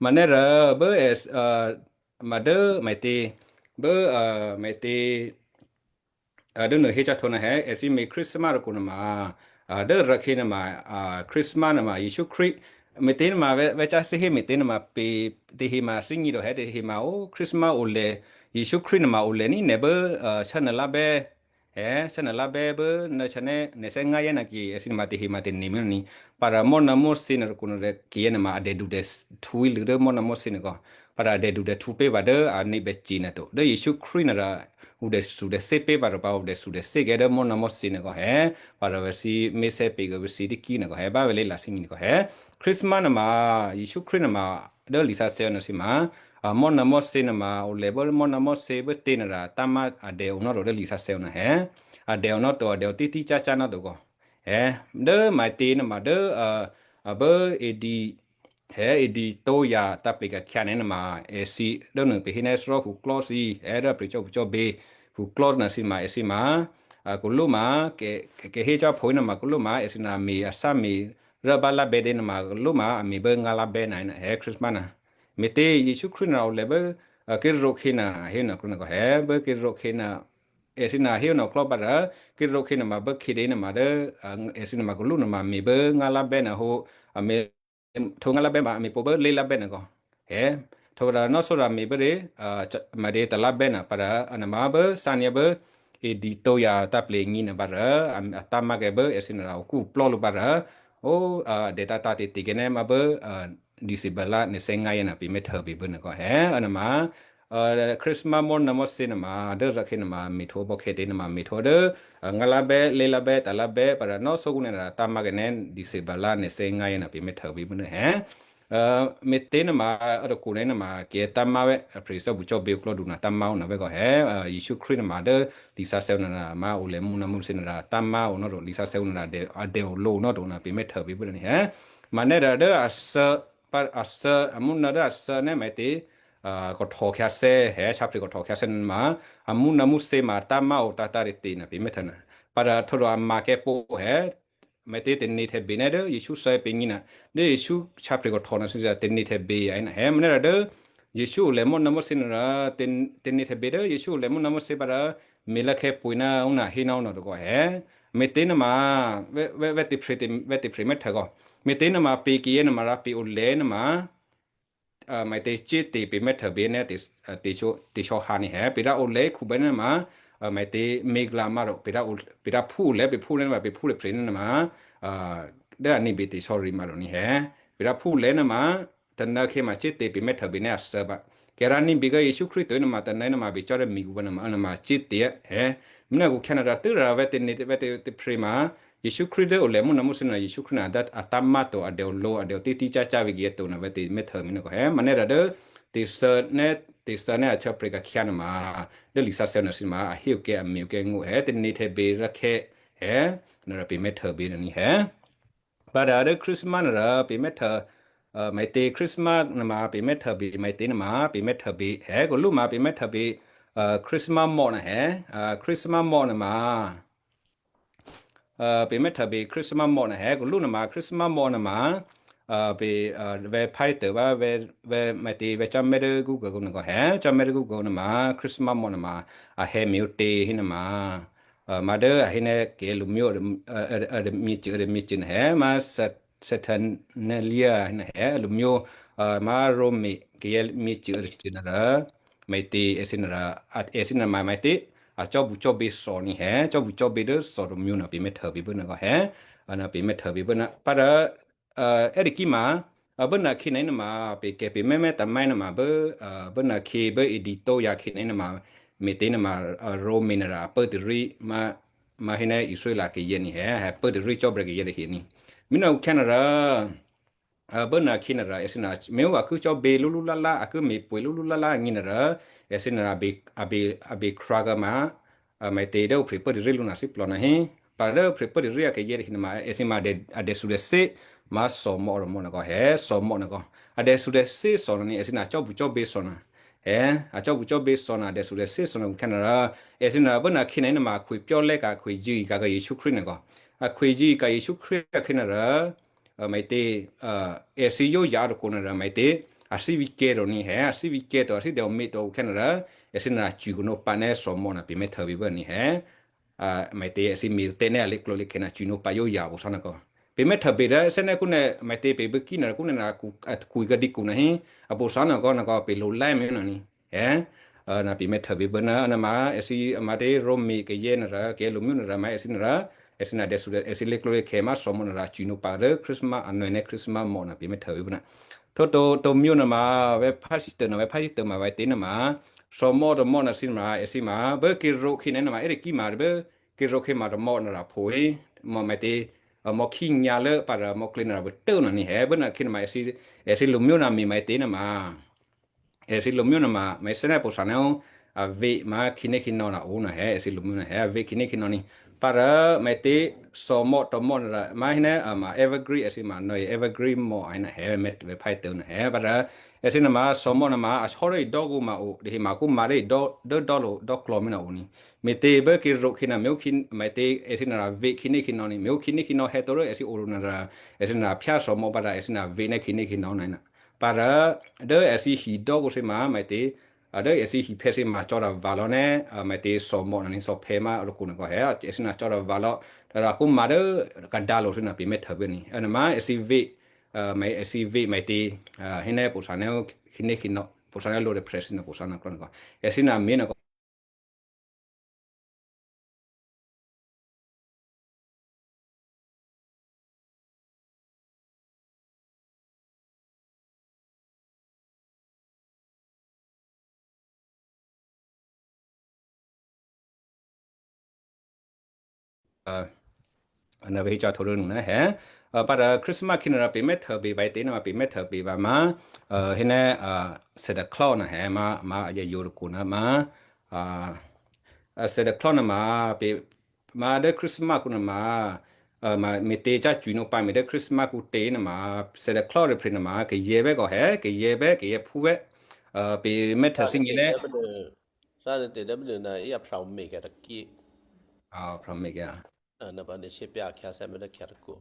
Ma nè̤ rò bố è, a, ma dố maitě, bố, a, maitě, a, dố nè̤ hé cò́ htwǒ nè̤ hé, èthǐ mè̤ Christmas rò kǒ nè̤ ma, a, dố rò khe nè̤ ma, a, Christmas nè̤ ma Yěsu Krístu, Me̤těnuôma vè̤, vè̤ cáthí hé me̤těnuôma pè tahe ma thímí to, hé tahe ma ó Christmas olè, Jesǔ Krístu nuôma olè ní nè̤ bố, uh, Shyánalabè́, hé Shyánalabè́ bố nè̤ Shyána nè̤ thè́ngá yé nè̤ kì, èthǐ nuôma tahe ma tane̤ mû́ ní. Pǎ rò mò́ ná Mosè nuô tôkǔ nuô kì yě nuôma a dèdu dèhtǔ lǐ dố mò́ ná Mosè nuô kò. Pǎ rò a dèdu dèhtǔ pé̤ pǎ dố a ní̤bècè nuô to. Dố Jesǔ Krístu nuô rò ǔ dèthudèthé pé̤ pǎ rò pǎ ǔ dèthudèthé kè́ dố mò́ ná Mosè nuô kò hé. Pǎ rò vè̤ thǐ mé̤thè́ pě kò vè̤ thǐ tíkí nuô kò hé bá vè̤ lě lathímí nuô kò hé. Christmas nuôma Jesǔ Krístu nuôma dố lisǎsè̌ nuô thǐ ma, a, mò́ ná Mosè nuôma olè bố mò́ ná Mosè bố tě nuô rò a tǎ̤má a dèonò́ to dố lisǎsè̌ nuô hé. A dèonò́ to, a dèo títí cácá ná to kò. Hé, dố maitě nuôma dố, a, a bố A D, hé A D tǒ ya̤ tǎplika̤khyǎ nuôma èthǐ dố nuô pè hé ná thárá khuklò́ thǐ, hé dố a pryě̤ cò́bucò́bě khuklò́ nuô thǐ ma èthǐ ma, a, kolóma, kè, kè, kèhécò́phǒ nuôma kolóma, èthǐ nuô a me̤ a sá me̤ rốbá lábè́ dě nuôma kolóma a me̤ bố ngá lábè́ nuô, hé Christmas nuô. Me̤tě Jesǔ Krístu nuô a olè bố, a, ké̤ró̤khě nuô, a hé nuô kò hé bố ké̤ró̤khě nuô, èthǐ nuô a hé nuô klò́ pǎ rò, ké̤ró̤khě nuôma bố khě dě nuôma dố, a, èthǐ nuôma koló nuôma me̤ bố ngá lábè́ nuô hó, a me̤ htwǒ ngá lábè́ ma a me̤ pǒ bố lé lábè́ nuô kò. Hé, htwǒ rò nò́ só rò a me̤ bố rě, a, ca-, ma dě talábè́ nuô pǎ rò, a nuôma bố thǎnyǎ bố A D tǒ ya̤ tǎplika̤khyǎ nuô pǎ rò, a, a tǎ̤má kè́ bố èthǐ nuô rò a okúplò́ lǔ pǎ rò, ó, a, dètǎ̤tǎ̤ tě tě kè́ nè́ ma bố, a, December lá nè̤ thè́ngá yě nuô pè mè̤htô bě bố nuô kò. Hé, a nuôma, a, Christmas mò́ ná Mosè nuôma, dố rǎkhě nuôma me̤htwǒ bò́khè̌ tě nuôma me̤htwǒ dố, a, ngá lábè́, lé lábè́, talábè́, pǎ rò nò́ só kǔ nuô rò tǎ̤má kè́ nè́ December lá nè̤ thè́ngá yě nuô pè mè̤htô bě bố nuô hé. A, me̤tě nuôma, a, tôkǔ nuô nuôma kè́ tǎ̤má vè̤, a, pryě̤ cò́bucò́bě klò́du nuô tǎ̤má o nuô vè̤ kò hé, a, Jesǔ Krístu nuôma dố lisǎsè̌ nuô rò, ma olè mò́ ná Mosè nuô rò tǎ̤má onò́ to, lisǎsè̌ nuô rò a dè, a dèolǒ onò́ to nuô pè mè̤htô bě bố nuô hé. Ma nè́ rò dố a thǎ, pǎ a thǎ, a mò́ ná dố a thǎ nè́ maitě, a, khuhtò̌ khyǎthè́, hé, shǎpryě̤ khuhtò̌ khyǎthè́ nuôma, a mò́ ná Mosè ma tǎ̤má o tǎ̤tǎ̤ tě tě nuô pè mè̤htô nuô. Pǎ rò htwǒ rò a ma kè́ pǒ hé, maitě tane̤htè̌ bě nè́ dố Jesǔ thǎ pè ngí nuô, dố Jesǔ shǎpryě̤ khuhtò̌ nuô thǐ tane̤htè̌ bě a hé, ma nè́ rò dố Jesǔ olè mò́ ná Mosè nuô rò tane̤, tane̤htè̌ bě dố Jesǔ olè mò́ ná Mosè pǎ rò, me̤lǎkhè̌ pwě̤ ná ó nuô hé ná ó nuô to kò hé. Me̤tě nuôma, vè̤, vè̤, vè̤ tè̤pryě̤ tě, vè̤ tè̤pryě̤ mè̤htô kò. Me̤tě nuôma pè kì yě nuôma rò pè olè nuôma, a, maitě cíte pè mè̤htô bě nè́ tě, a, tě sǒ, tě sǒ ha nuô hé. Pè rǎ olè khǔbè́ nuôma, a, maitě meglama rò pè rǎ o, pè rǎ phú olè, pè phú nuôma, pè phú tè̤pryě̤ nuôma, a, dố a ní̤bè tě sǒ rǐ ma rò nuô hé. Pè rǎ phú olè nuôma, tônuôkhè̌ ma cíte pè mè̤htô bě nè́ a thǎ pǎ. Kè́ rǎ ní̤bè kè́ Jesǔ Krístu to nuôma tônuô nuôma bè cò́ dố mikǔ pǎ nuôma, a nuôma cíte hé. Mò́ ná kǔ khyǎ nuô rò tû́ rǎ vè̤ tane̤, vè̤ tě, tè̤pryě̤ ma, Jesǔ Krístu dố olè mò́ ná Mosè nuô Jesǔ Krístu nuô a dá, a tǎ̤má to, a dèolǒ, a dèo títí cácá vǐ kì yě to nuô vè̤ tě mè̤htô bě nuô kò hé. Ma nè́ rò dố tè̤thǎ nè́, tè̤thǎ nè́ a htyěpryě̤ ka̤khyǎ nuôma, dố lisǎsè̌ nuô thǐ ma, a hé o kè́, a me̤ o kè́ ngó̤ hé, tane̤htè̌ bě rǎkhè̌ hé, nuô rò pè mè̤htô bě nuô nuô hé. Pǎ rò dố Christmas nuô rò pè mè̤htô, a, maitě Christmas nuôma pè mè̤htô bě, maitě nuôma pè mè̤htô bě, hé kolú ma pè mè̤htô bě, a, Christmas mò̤́ nuô hé, a, Christmas mò̤́ nuôma, a, pè mè̤htô bě Christmas mò̤́ nuô hé, kolú nuôma Christmas mò̤́ nuôma, a, pè, a, vè̤ phái tôbá, vè̤, vè̤ maitě, vè̤ cò́mè̤́ dố Google nuô kò hé, cò́mè̤́ dố Google nuôma, Christmas mò̤́ nuôma, a hé me̤ o tě hé nuôma, a, ma dố a hé nè́ kè́ lǔmyě, a, a, a, a, myěcô, a, myěcô nuô hé, ma Sat-, Saturnalia nuô hé, lǔmyě, a, ma Roma kè́ myěcô, a, cô nuô rò, maitě, èthǐ nuô rò, a, èthǐ nuô ma maitě, a cò́bucò́bě thò nuô hé, cò́bucò́bě dố thò lǔmyě nuô pè mè̤htô bě bố nuô kò hé, a, nuô pè mè̤htô bě bố nuô. Pǎ rò, a, è́ tiki ma, a, bố nuôkhè̌ nuôma, pè kè́ pè mè̤mè̤ tǎ̤mè̤ nuôma bố, a, bố nuôkhè̌ bố A D tǒ ya̤ khè̌ nuôma, maitě nuôma, a, Roma nuô rò a pốtarí ma, ma hé nè́ Israel kè́ yě nuô hé, hé pốtarí cò́ Hebreo kè́ yě tahe nuô. Mò́ ná kǔ khyǎ nuô rò, a, bố nuôkhè̌ nuô rò, èthǐ nuô, mè̤ o a ki cò́bě lúlúlálá, a ki me̤ pwè̌ lúlúlálá ngí nuô rò, èthǐ nuô a bě, a bě, a bě khrwa kè́ ma, a, maitě dố ǔphrè̤ pốtarí lǔ nuô thíplò nuô hé. Pǎ dố ǔphrè̤ pốtarí a kè́ yě tahe nuôma, èthǐ ma a dè, a dèthudèthé, ma thò mò̤́ rò mò̤́ nuô kò hé, thò mò̤́ nuô kò. A dèthudèthé thò nuô nuô, èthǐ nuô a cò́bucò́bě thò nuô. Hé, a cò́bucò́bě thò nuô, a dèthudèthé thò nuô kǔ khyǎ nuô rò, èthǐ nuô bố nuôkhè̌ nuôma a khwí pyó̤ lè́ kè́, a khwí zṳ̂́ kè́ Jesǔ Krístu nuô kò. A khwí zṳ̂́ kè́ Jesǔ Krístu akhè̌ nuô rò, a, maitě, a, èthǐ yǒ ya̤ tôkǔ nuô rò maitě, a thí vǐkè̤ to nuô hé, a thí vǐkè̤ to, a thí dèo me̤ to kǔ khyǎ nuô rò, èthǐ nuô a cwǐ kano pǎ nè́ thò mò̤́ nuô pè mè̤htô bě bố nuô hé. A, maitě èthǐ me̤ tè̤ nè́ a lé̤klǒ lé̤khè̌ nuô cwǐ kano pǎ yǒ ya̤ pǔ thò nuô kò. Pè mèthèbè dố sè́nè́ kúnè mètě pè bûkí nè̤ kúnè nè̤ akwi̤ kadǐkǔ nè̤ hí, a pwǒ̤sá nè̤ kò nè̤ kò pè lo lá̤ mènè̤ nè̤ ní. È, nè̤ pè mèthèbè bû nè̤, nè̤ ma èsì a ma dé Roma kayè̌ nè̤ rè̤, kayè̌ lǒmyó nè̤ rè̤ ma èsì nè̤ rè̤, èsì nè̤ dèsù èsì lé̤klǒ lé̤khè̌ ma thòmò nè̤ rè̤ cwino pa dố Christmas anòyè nè̤ Christmas mò nè̤ pè mèthèbè bû nè̤. Thotho tǒmyó nè̤ ma vè̤́phásǐ tômyó nè̤ vè̤́phásǐ tômyó ma vè̤tě nè̤ ma thòmò tômò nè̤ sǐ nè̤ ma èsì ma bố kè̤rǒ khyě nè̤ nè̤ ma è́rèkí ma bố kè̤rǒ khyě ma tômò nè̤ rè̤ phǒ hí, mò mètě, mò khínyǎ lố pa rè̤ mò klě nè̤ rè̤ bû tômyó nè̤ ní. È bû nè̤ khyě nè̤ ma èsì, èsì lǒmyó nè̤ mè mètě nè̤ ma èsì lǒmyó nè̤ ma mèsè́nè́ pwǒ̤sá nè̤ ó, a vě ma khǐné khǐnò̌ nè̤ ó nè̤ hé, èsì lǒmyó nè̤ hé, a vě khǐné khǐnò̌ ní. Pa rè̤ mètě thòmò tômò nè̤ rè̤ ma hí nè̤, a ma evergreen èsì ma nòyè evergreen mò a hí nè̤ hé, mè vè̤́phásǐ tômyó nè̤ hé. Pa rè̤ èsì nè̤ ma thòmò nè̤ ma a shò́ dố idò́kǔ ma o, dèhè ma kú ma dố idò́, dố dò́lo̤ dò́klò̌ mènè̤ o ní. Mètě bố kè̤rǒ khyě nè̤ mè ó khǐ, mètě èsì nè̤ rè̤ vě khǐné khǐnò̌ ní, mè ó khǐné khǐnò̌ hé tǒ rố èsì o rǒ nè̤ rè̤, èsì nè̤ rè̤ phyá thòmò pa rè̤ èsì nè̤ rè̤ vě nè̤ khǐné khǐnò̌ nè̤ ní. Pa rè̤ dố èsì hi̤dò́kǔ sǐ ma mètě, a dố èsì hiphè̌ sǐ ma cò́ rè̤ vǎ lò̌ nè̤, a mètě thòmò nè̤ ní thòphè̌ ma rǒkǔ nè̤ kò hé, èsì nè̤ cò́ rè̤ vǎ lò̌, rè̤ kú ma dố kadǎlo̤ sǐ nè̤ pè mèthèbè ní. È nè̤ ma èsì vě, a mè èsì vě mètě, a hí nè̤ pwǒ̤sá nè̤ ó khǐné khǐnò̌, pwǒ̤sá nè̤ lǒ rè̤ phrèsì nè̤ pwǒ̤sá nè̤ klò́ nè̤ kò. Èsì nè̤ mè nè̤ kò Ờ, nè̤ vě hí cò́ htwǒ rû̌ nè̤ hé. Ờ, pa rè̤ Christmas khǐ nè̤ rè̤ pè mèthèbè vǎ tě nè̤ ma pè mèthèbè vǎ ma, ờ, hí nè̤, ờ, Santa Claus nè̤ hé ma, ma a yǒ rǒkǔ nè̤ ma, ờ, Santa Claus nè̤ ma pè ma dố Christmas kǔ nè̤ ma, ma mètě cò́ cwino pa mè dố Christmas kǔ tě nè̤ ma, Santa Claus rè̤ phrè nè̤ ma kayè̌ bè kò hé, kayè̌ bè, kayè̌ phú bè, pè mèthè thímí nè̤. Sá nè̤ tě dố bènè̤ nè̤ í a promise kè tôkyě. A promise kè. Nè̤ pa nè̤ shyé pyá a khyá sè́mè̤ dố khyá tôkǔ.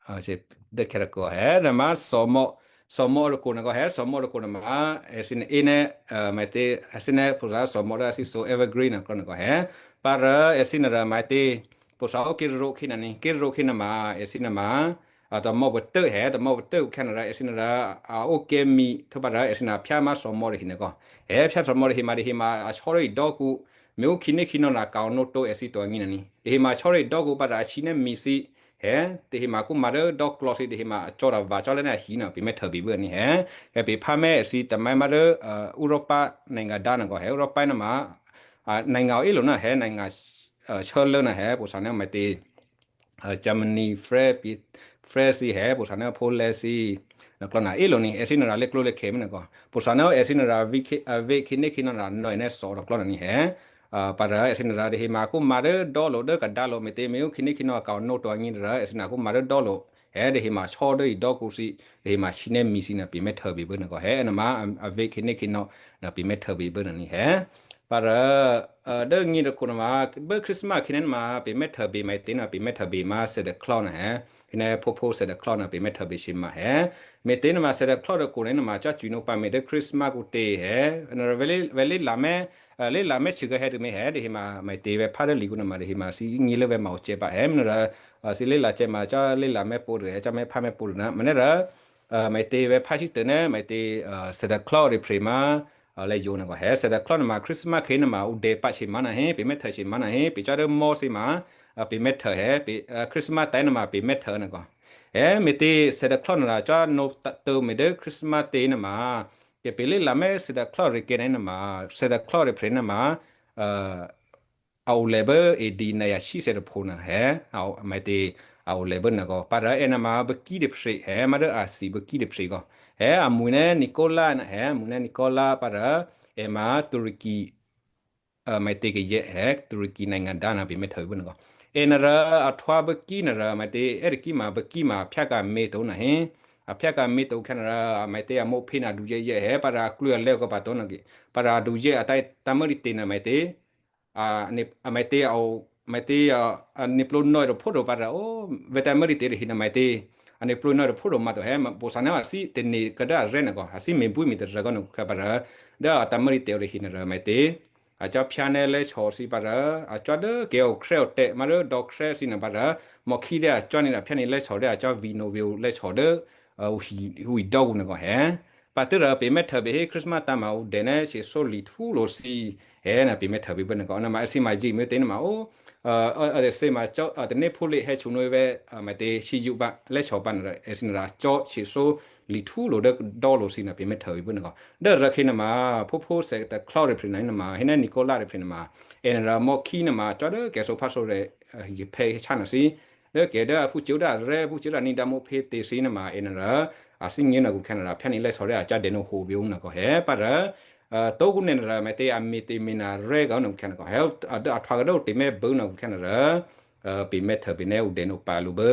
A shyé dố khyá tôkǔ hé nè̤ ma thòmò, thòmò rǒkǔ nè̤ kò hé, thòmò rǒkǔ nè̤ ma, èsì nè̤ í nè̤, mètě, èsì nè̤ pwǒ̤sá thòmò dố èsì so evergreen nè̤ klò́ nè̤ kò hé. Pa rè̤ èsì nè̤ rè̤ mètě, pwǒ̤sá ó kè̤rǒ khǐ nè̤ ní, kè̤rǒ khǐ nè̤ ma, èsì nè̤ ma, a tômò pwǒ̤tố hé, tômò pwǒ̤tố khyá nè̤ rè̤, èsì nè̤ rè̤, a ó kèmi, htwǒ pa rè̤ èsì nè̤ phyá ma thòmò rè̤ hí nè̤ kò. Hé phyá thòmò rè̤ hí ma rè̤ hí ma a shò́ dố idò́kǔ, mè ó khǐné khǐnò̌ nè̤ kà onǒ tǒ èsì to angǐ nè̤ ní. Dèhè ma shò́ dố idò́kǔ pa rè̤ a shǐ nè̤ mì sǐ, hé, dèhè ma kú ma dố dò́klò̌ sǐ, dèhè ma a cò́ rè̤ vǎ cò́ lố nè̤ a hí nè̤ pè mèthèbè bû nè̤ hé. Kè pè phá mèthè èsì tômè̤ ma dố, Europa nè̤ ngà dá nè̤ kò hé, Europa nè̤ ma, nè̤ ngà ó í lo nè̤ hé, nè̤ ngà, shò́ lố nè̤ hé, pwǒ̤sá nè̤ mètě. Germany, France, France hé, pwǒ̤sá nè̤ Poland nè̤ klò́ nè̤ í lo ní, èsì nè̤ rè̤ lé̤klǒ lé̤khè̌ mènè̤ kò. Pwǒ̤sá nè̤ èsì nè̤ rè̤ vě khǐné khǐnò̌ nè̤ nòyè nè̤ so rǒ klò́ nè̤ ní hé. Pa rè̤ èsì nè̤ rè̤ dèhè ma kú ma dố dò́lo̤ dố kadǎlo̤ mètě mè ó khǐné khǐnò̌ kà onǒ to angǐ rè̤ èsì nè̤ kú ma dố dò́lo̤. Hé dèhè ma shò́ dố idò́kǔ sǐ, dèhè ma shǐ nè̤ mì sǐ nè̤ pè mèthèbè bû nè̤ kò hé, nè̤ ma, a vě khǐné khǐnò̌ nè̤ pè mèthèbè bû nè̤ ní hé. Pa rè̤, dố ngí rǒkǔ nè̤ ma, bố Christmas khǐné nè̤ ma pè mèthèbè mètě nè̤ pè mèthèbè ma Santa Claus nè̤ hé. Khǐné phúphú Santa Claus nè̤ pè mèthèbè sǐ ma hé. Mètě nè̤ ma Santa Claus rǒkǔ nè̤ nè̤ ma cò́ cwino pa mè dố Christmas kǔ tě hé. Nè̤ rè̤ vě lé, vě lé lamèthè, lé lamèthè cû̌ kè hé tômè̤ hé, dèhè ma mètě vè̤́phá dố lǐ kǔ nè̤ ma dèhè ma sǐ ngí lố vè̤́ma o cè̌ pa hé, mènè̤ rè̤, sǐ lé la cè̌ ma cò́ lé lamèthè pwǒ̤ rè̤, cò́ mèthèbè pwǒ̤ rè̤ nè̤, mènè̤ rè̤, mètě vè̤́phásǐ tômè̤ nè̤, mètě, Santa Claus rè̤ phrè ma, lè̌ yǒ nè̤ kò hé, Santa Claus nè̤ ma Christmas khǐné nè̤ ma ǔ dè̌ pa sǐ ma nè̤ hé, pè mèthè sǐ ma nè̤ hé, pè cò́ dố mò́ sǐ ma, pè mèthè hé, pè, Christmas tè̤ nè̤ ma pè mèthè nè̤ kò. Hé, mètě Santa Claus nè̤ rè̤ cò́ nǒ tômè̤ dố Christmas tě nè̤ ma, kè pè lé lamèthè Santa Claus rè̤ kè nè̤ nè̤ ma, Santa Claus rè̤ phrè nè̤ ma, a o lè̤ bố A D nè̤ yǎ shí sè̌ tôpho nè̤ hé, a o, mètě, a o lè̤ bố nè̤ kò. Pa rè̤ è nè̤ ma bûkí tôphrè hé, ma dố a thǐ bûkí tôphrè kò. Hé, amwi̤ nè̤ Nicola nè̤ hé, amwi̤ nè̤ Nicola pa rè̤, è ma Turkey, mètě kayè̌ hé, Turkey nè̤ ngà dá nè̤ pè mèthèbè bû nè̤ kò. È nè̤ rè̤ a htwǒ bûkí nè̤ rè̤ mètě, è́rèkí ma bûkí ma a phyá kà mě to nè̤ hé. A phyá kà mě to kè nè̤ rè̤, mètě a mǒ phě nè̤ du yěyě hé, pa rè̤ a klwǐ a lè̌ kò pa to nè̤ kè. Pa rè̤ a du yě a tǎ, tǎ mèthè tě nè̤ mètě. A, nè̤, a mètě a o, mètě a, a nè̤ plǒ nò̌ rò phú rò pa rè̤, o, vè̤́tǎ mèthè tě rè̤ hí nè̤ mètě. A nè̤ plǒ nò̌ rò phú rò ma to hé, pwǒ̤sá nè̤ a thǐ tè̤ nè̤ kè dố a rè̤ nè̤ kò, a thǐ mě bwí mě tôrè̤ kò nè̤ kè pa rè̤. Dố a tǎ mèthè tě rè̤ hí nè̤ rè̤ mètě. a cò́ phyáné̤ lè́sè thǐ pǎ rò, a cò́ dố kè̤ okrè́ otè̤ má dố dò̌krè́ thǐ nuô pǎ rò, mò̤́khí dố a cò́ ní rò phyání̤ lè́sè dố a cò́ vǐnǒ vǐ lè́sè dố ǔ hidò́kǔ nuô kò hé. Pǎ tû́rò pè mè́htuô bè hé Christmas tǎ̤ ma ǔ dè ná shyěshyó lihtwó lo̤ thǐ hé ná pè mè́htuô bě bố nuô kò, nuôma èthǐ ma zye mè̤ tě nuôma ó, èthǐ ma cò́ tanéphú lě hé chunóvè́ mè̤tě shyězǔ pǎ lè́sè pǎ nuô èthǐ nuô rò cò́ shyěshyó lihtwó lo̤ dố dò́ lo̤ thǐ nuô pè mè́htuô bě bố nuô kò. Dố rû̌ khǐ nuôma phúphú thè́ tôklò́ reprè̤ nuô nuôma hé ná Nicola reprè̤ nuôma, è nuô rò mò̤́khí nuôma cò́ dố kè̤ sǒphásǒrya̤ hiphè̌ hichá nuô thǐ. Dố kè̤ dố aphúcò́ dố arè́, phúcò́ dố aní dǎmòphé tě thǐ nuôma è nuô rò, a thíngně nuô kò khè̌ nuô rò phyání̤ lè́sè rò a cò́ dè nuô hǒ bě nuô kò hé pǎ rò, tókǔ nè̌ nuô rò mè̤tě a me̤tě me̤ nuô arè́ kò nuô khè̌ nuô kò hé, a dố a htwa kò dố ǔ tě mè́ bố nuô khè̌ nuô rò, pè mè́htuô bě ná ǔ dè nuô pǎ lǔ bố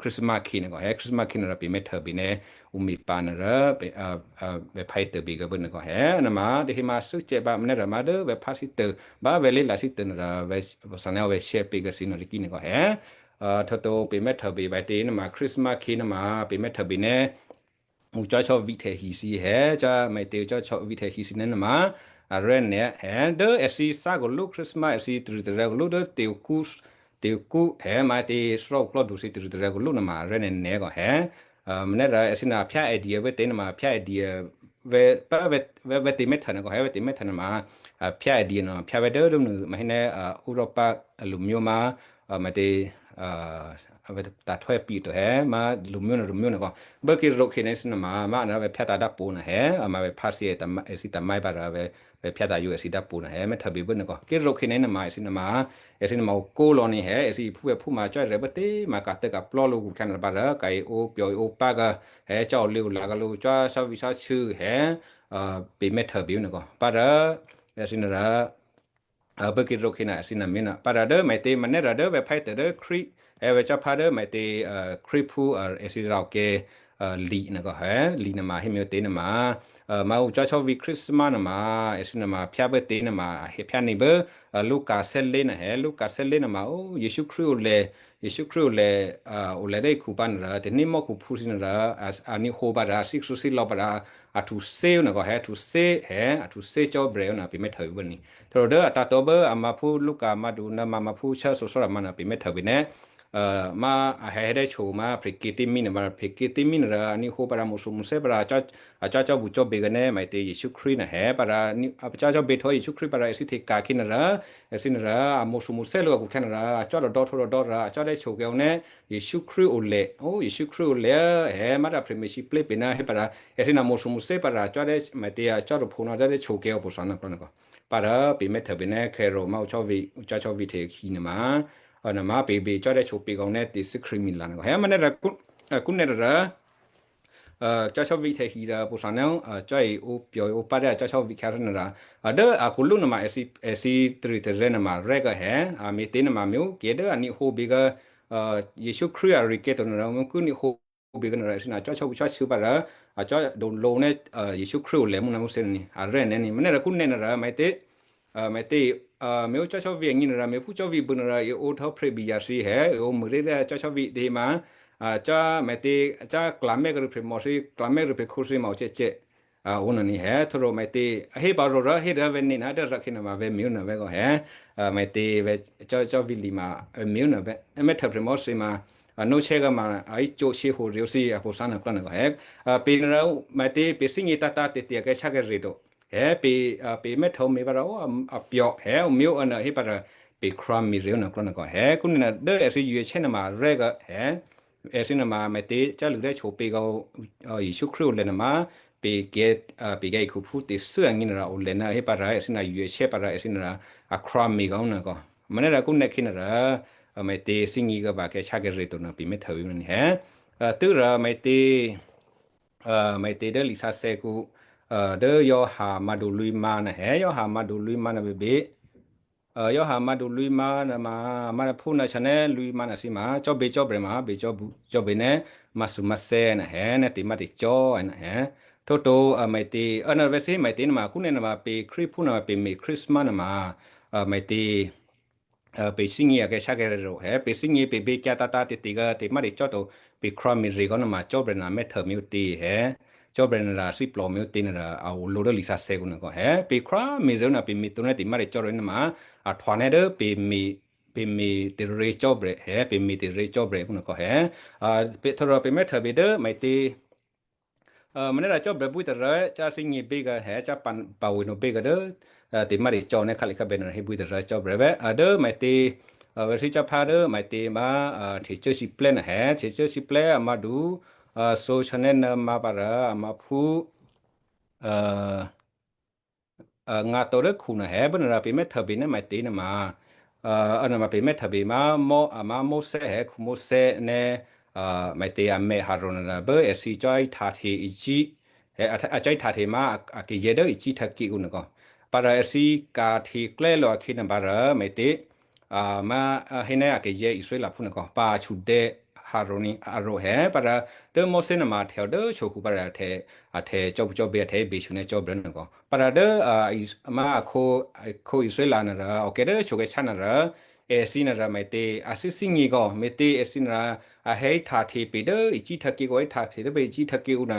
Christmas khǐ nuô kò hé, Christmas khǐ nuô rò pè mè́htuô bě ná ǔ me̤ pǎ nuô rò, pè phá hé tôbè kò bố nuô kò hé, nuôma tahe ma thû́ cè pǎ mè̤ nuô rò má dố vè̤ phá thǐ tôbè, vè̤ lé la thǐ tôbè nuô rò, vè̤, vè̤ share pě kò thǐ nuô rû̌ khǐ nuô kò hé. Htò̌ to pè mè́htuô bě mè̤tě nuôma Christmas khǐ nuôma pè mè́htuô bě ná ǔ cò́ chò́ vǐ̤htè̌ hi thǐ hé, cò́ mè̤tě ǔ cò́ chò́ vǐ̤htè̌ hi thǐ nuô nuôma, arè́ nè̌ hé, dố èthǐ thá kò lú Christmas èthǐ taritaryě kò lú dố tě kǔ, tě kǔ hé ma tě thrò́ khuklò́du thǐ taritaryě kò lú nuôma arè́ nè̌ nè̌ kò hé. Mè̤ nuô rò èthǐ nuô phyá idea vè̤tě nuôma phyá idea vè̤, vè̤, vè̤tě mè́htuô nuô kò hé, vè̤tě mè́htuô nuôma, phyá idea nuô phyá vè̤ dố dố nuô ma hé ná, ǔ rò pǎ, lǔmyó ma, mè̤tě, vè̤ tahtwè́ pǐ to hé ma lǔmyó nuô lǔmyó nuô kò. Bố kí rû̌ khǐ nuô èthǐ nuôma, ma nuô rò vè̤ phyá tǎ dápǒ nuô hé, ma vè̤ phá thǐ èthǐ tǎ mè́ pǎ rò vè̤, vè̤ phyá tǎ yǒ èthǐ dápǒ nuô hé, mè́htuô bě bố nuô kò. Kí rû̌ khǐ nuô èthǐ nuôma, èthǐ nuôma ǔ kó lò̌ nuô hé, èthǐ iphúphè̌phú ma cò́ rè̤ bố tě ma ka̤tô̌ kaplò́ lǔ kò khè̌ nuô rò pǎ rò, ka̤-e ǔ pyò̤-e ǔ pǎ kò, hé cò́ ǔ lě ǔ la kò lǔ cò́ chò́ vǐ̤ chò́ htyě hé, pè mè́htuô bě nuô kò. Pǎ rò, èthǐ nuô rò, bố kí rû̌ khǐ nuô èthǐ nuô mè̤ nuô. Pǎ rò dố mè̤tě mè̤ nuô rò dố vè̤ phá thǐ tôbè dố Khrist, hé vè̤ cò́ phá dố mè̤tě, Khristphú, èthǐ rò kè, li̤ nuô kò hé, li̤ nuôma hé mè̤tě nuôma, ma ǔ cò́ chò́ vǐ̤ Christmas nuôma, èthǐ nuôma phyá bố tě nuôma, a hé phyání̤ bố, Luka sè́lé̤ nuô hé, Luka sè́lé̤ nuôma, ó, Jesǔ Khrist ǔ lè, Jesǔ Khrist ǔ lè, ǔ lè dố hekhu pǎ nuô rò, tanémò́khuphú thǐ nuô rò, a, a ní̤ hǒ pǎ rò, a thíkhrû̌ thílò̌ pǎ rò, a htuthé nuô kò hé, a htuthé hé, a htuthé cò́ brè̤ nuô pè mè́htuô bố nuô. Htò̌ dố a tǎ̤tǒ bố a ma phú Luka ma du nuô ma ma phú chò́ sǒsò́ rò ma nuô pè mè́htuô bě ná, ma a hé hé dố hkwo ma prè̤kyě̤ tè́mí nuô ma prè̤kyě̤ tè́mí nuô rò a ní̤ hǒ pǎ rò a mo̤sumò̤sè̌ pǎ rò a cò́, a cò́ cò́ bucò́ bě kò ná mè̤tě Jesǔ Khrist nuô hé pǎ rò, a cò́ cò́ bě htò̌ Jesǔ Khrist pǎ rò èthǐ hteca̤ khǐ nuô rò, èthǐ nuô rò a mo̤sumò̤sè̌ lǔ kò khè̌ nuô rò a cò́ dò̌dò̌ htǒ dò̌dò̌ rò a cò́ dố hkwo kè̌ ǔ ná, Jesǔ Khrist ǔ lè, ó, Jesǔ Khrist ǔ lè, hé ma rò prè̤ me̤lwóhteka̤ pě nuô hé pǎ rò, èthǐ nuô mo̤sumò̤sè̌ pǎ rò a cò́ dố mè̤tě a cò́ rû̌ hkwo nuô dố hkwo kè̌ ǔ pwǒ̤ thǎ nuô kò. Pǎ rò pè mè́htuô bě ná khè̌ rû̌ ma ǔ cò́ vǐ, ǔ cò́ chò́ vǐ hteca̤ khǐ nuô ma, nuô ma pè bě cò́ dố hkwo pě kò ǔ ná tè̤thû́ Khrist mi la nuô kò. Hé ma ná rò kú, kú nè̌ rò, cò́ chò́ vǐ hteca̤ khǐ rò pwǒ̤ thǎ nuô, cò́-e ǔ pyò̤-e ǔ pǎ dố a cò́ chò́ vǐ khè̌ nuô rò, dố a kò lú nuô ma èthǐ, èthǐ taritaryě nuô ma rè́ kò hé, a me̤tě nuô ma mè̤ ǔ kè dố a ní̤ hǒ bě kò, Jesǔ Khrist a rì kè̌ to nuô rò mè̤ ǔ kú ní̤ hǒ bě kò nuô rò èthǐ nuô a cò́ chò́ bucò́ bě pǎ rò, a cò́ dò̌ lǔ ná, Jesǔ Khrist ǔ lè mú nuô mú thǐ nuô ni, arè́ nè̌ ni, ma ná rò kú nè̌ nuô rò mè̤tě, mè̤tě, mè̤ ǔ cò́ chò́ vǐ agně nuô rò mè̤ phú cò́ vǐ bě nuô rò, è ǒ htò̌ prè̤ biyǎ thǐ hé, è ǒ mû̌ ré̤ dố cò́ chò́ vǐ tě ma, a cò́ mè̤tě, a cò́ klwamè́ kò rû̌ prè̤ mò thǐ, klwamè́ rû̌ prè̤ hkǔ thǐ ma ǔ cè̌cè̌. A ǔ nuô ni hé, htò̌ rû̌ mè̤tě, a hé pǎ rû̌ rò hé rû̌ vè̤ nè̌ nuô dố rû̌ khǐ nuô ma vè̤ mè̤ ǔ nuô vè̤ kò hé, mè̤tě vè̤ cò́, cò́ vǐ lǐ ma, mè̤ ǔ nuô vè̤, mè̤htuô prè̤ mò thǐ ma, a nò̌ chè̌ kò ma, a í cǒ chè̌ hǒ rè̌ thǐ a pwǒ̤ thǎ nuô kò nuô kò hé, pè nuô rò, mè̤tě pè thíngně tǎ̤tǎ̤ tè̤tè̤ kèshyá kèsè to. Hé pè, pè mè́htuô me̤ pǎ rò, a pyò̤, hé ǔ mè̤ ǔ nuô hé pǎ rò, pè Khrist mi rè̌ ǔ nuô kò nuô kò hé, kú nè̌ nuô dố èthǐ yuô̤ chè́ nuô ma rè́ kò hé, èthǐ nuô ma mè̤tě cò́ lǔ dố hkwo pě kò, Jesǔ Khrist ǔ lè nuô ma, pè kè̌, pè kè̌ hekhuphú tè̤thû́ agně nuô rò ǔ lè nuô hé pǎ rò èthǐ nuô yuô̤ chè́ pǎ rò èthǐ nuô rò, a Khrist mi kò ǔ nuô kò. Ma ná rò kú nè̌ khǐ nuô rò, mè̤tě thíngně kò pǎ kèshyá kèsè to nuô pè mè́htuô bě nuô ni hé. Tû́ rò mè̤tě, mè̤tě dố lisǎsè̌kǔ, dố Giovanni Madoline ma nuô hé, Giovanni Madoline ma nuô bě bě. Giovanni Madoline ma nuô ma, ma phú nuô chané̤ Luline ma nuô thǐ ma, cò́ bě cò́ brè̤ ma, bě cò́ bě, cò́ bě nè̌, ma sû ma thè̌ nuô hé, nè̌ tě ma tě cò́ nuô hé. Htò̌ to, mè̤tě, nuô vè̤ thǐ mè̤tě nuô ma, kú nè̌ nuô ma pè Khristphú nuô ma pè me̤ Christmas nuô ma, mè̤tě, pè thíngně a kèshyá kèsè to hé, pè thíngně pè bě kyǎ tǎ̤tǎ̤ tè̤tè̤ kò tě ma tě cò́ to, pè Khrist mi rè̌ kò nuô ma cò́ brè̤ nuô mè́htuô mè̤ ǔ tě hé. Cò́bè̌ nara thíplò me̤ ǔtě nara a o lǒ dố lisǎsè̌kǔ nèkò hè. Pě khrá me̤ rû̌ nà pě me̤ tǒ ná temá tè̤cò́ rû̌ nèma, a htwa nè́ dố pě me̤, pě me̤ tè̤rě cò́bè̌ hè, pě me̤ tè̤rě cò́bè̌ kǔ nèkò hè. A, pě, thòrò pě mè́ htòbě dố mè̤tě, a, mènè́ rà cò́bè̌ bwí tôrè̤, cá thínyě běgǎ hè, cá pa, pa weno běgǎ dố, a, temá tè̤cò́ nè́ khálǐ khábè̌ nara hé bwí tôrè̤ cò́bè̌ vé. A, dố mè̤tě, a, vè̤ thí cá phá dố mè̤tě ma, a, htecuố síplè́ nà hè, htecuố síplè́ a mádu, a, sǒshanè́ nǎ ma parǎ, a máphú, a, a, ngǎ tǒ dố khu nà hè, bố nara pě mè́ htòbě nè́ mè̤tě nèma, a, a nèma pě mè́ htòbě ma mò, a ma Mosè hè, khu Mosè nè́, a, mè̤tě a mè̌ Harona nara bố èthǐ cò́ íhtahte Egypt, hè, a, a cò́ íhtahte ma a, a kayè̌ dố Egypt htyěkǔ nèkò. Parǎ èthǐ ka̤hteklè́ lò̌ akhǐ nèma rû̌ mè̤tě, a, ma, a, hé nè́ a kayè̌ Israelphú nèkò, pa a shudè̌ Harona, a ro hè, parǎ dố Mosè nèma htè̌ dố shokhu parǎ a htè̌, a htè̌ cò́bucò́bě, a htè̌ besu nè́ cò́bè̌ nèkò. Parǎ dố, a, is-, ma a khǒ, a khǒ Israel nara, a okè dố shokèsá nara, èthǐ nara mè̤tě, a thíthínyě kò, mè̤tě èthǐ nara, a hè íhtahte pě dố Egypt htyěkǔ, íhtahte dố pě Egypt htyěkǔ nà,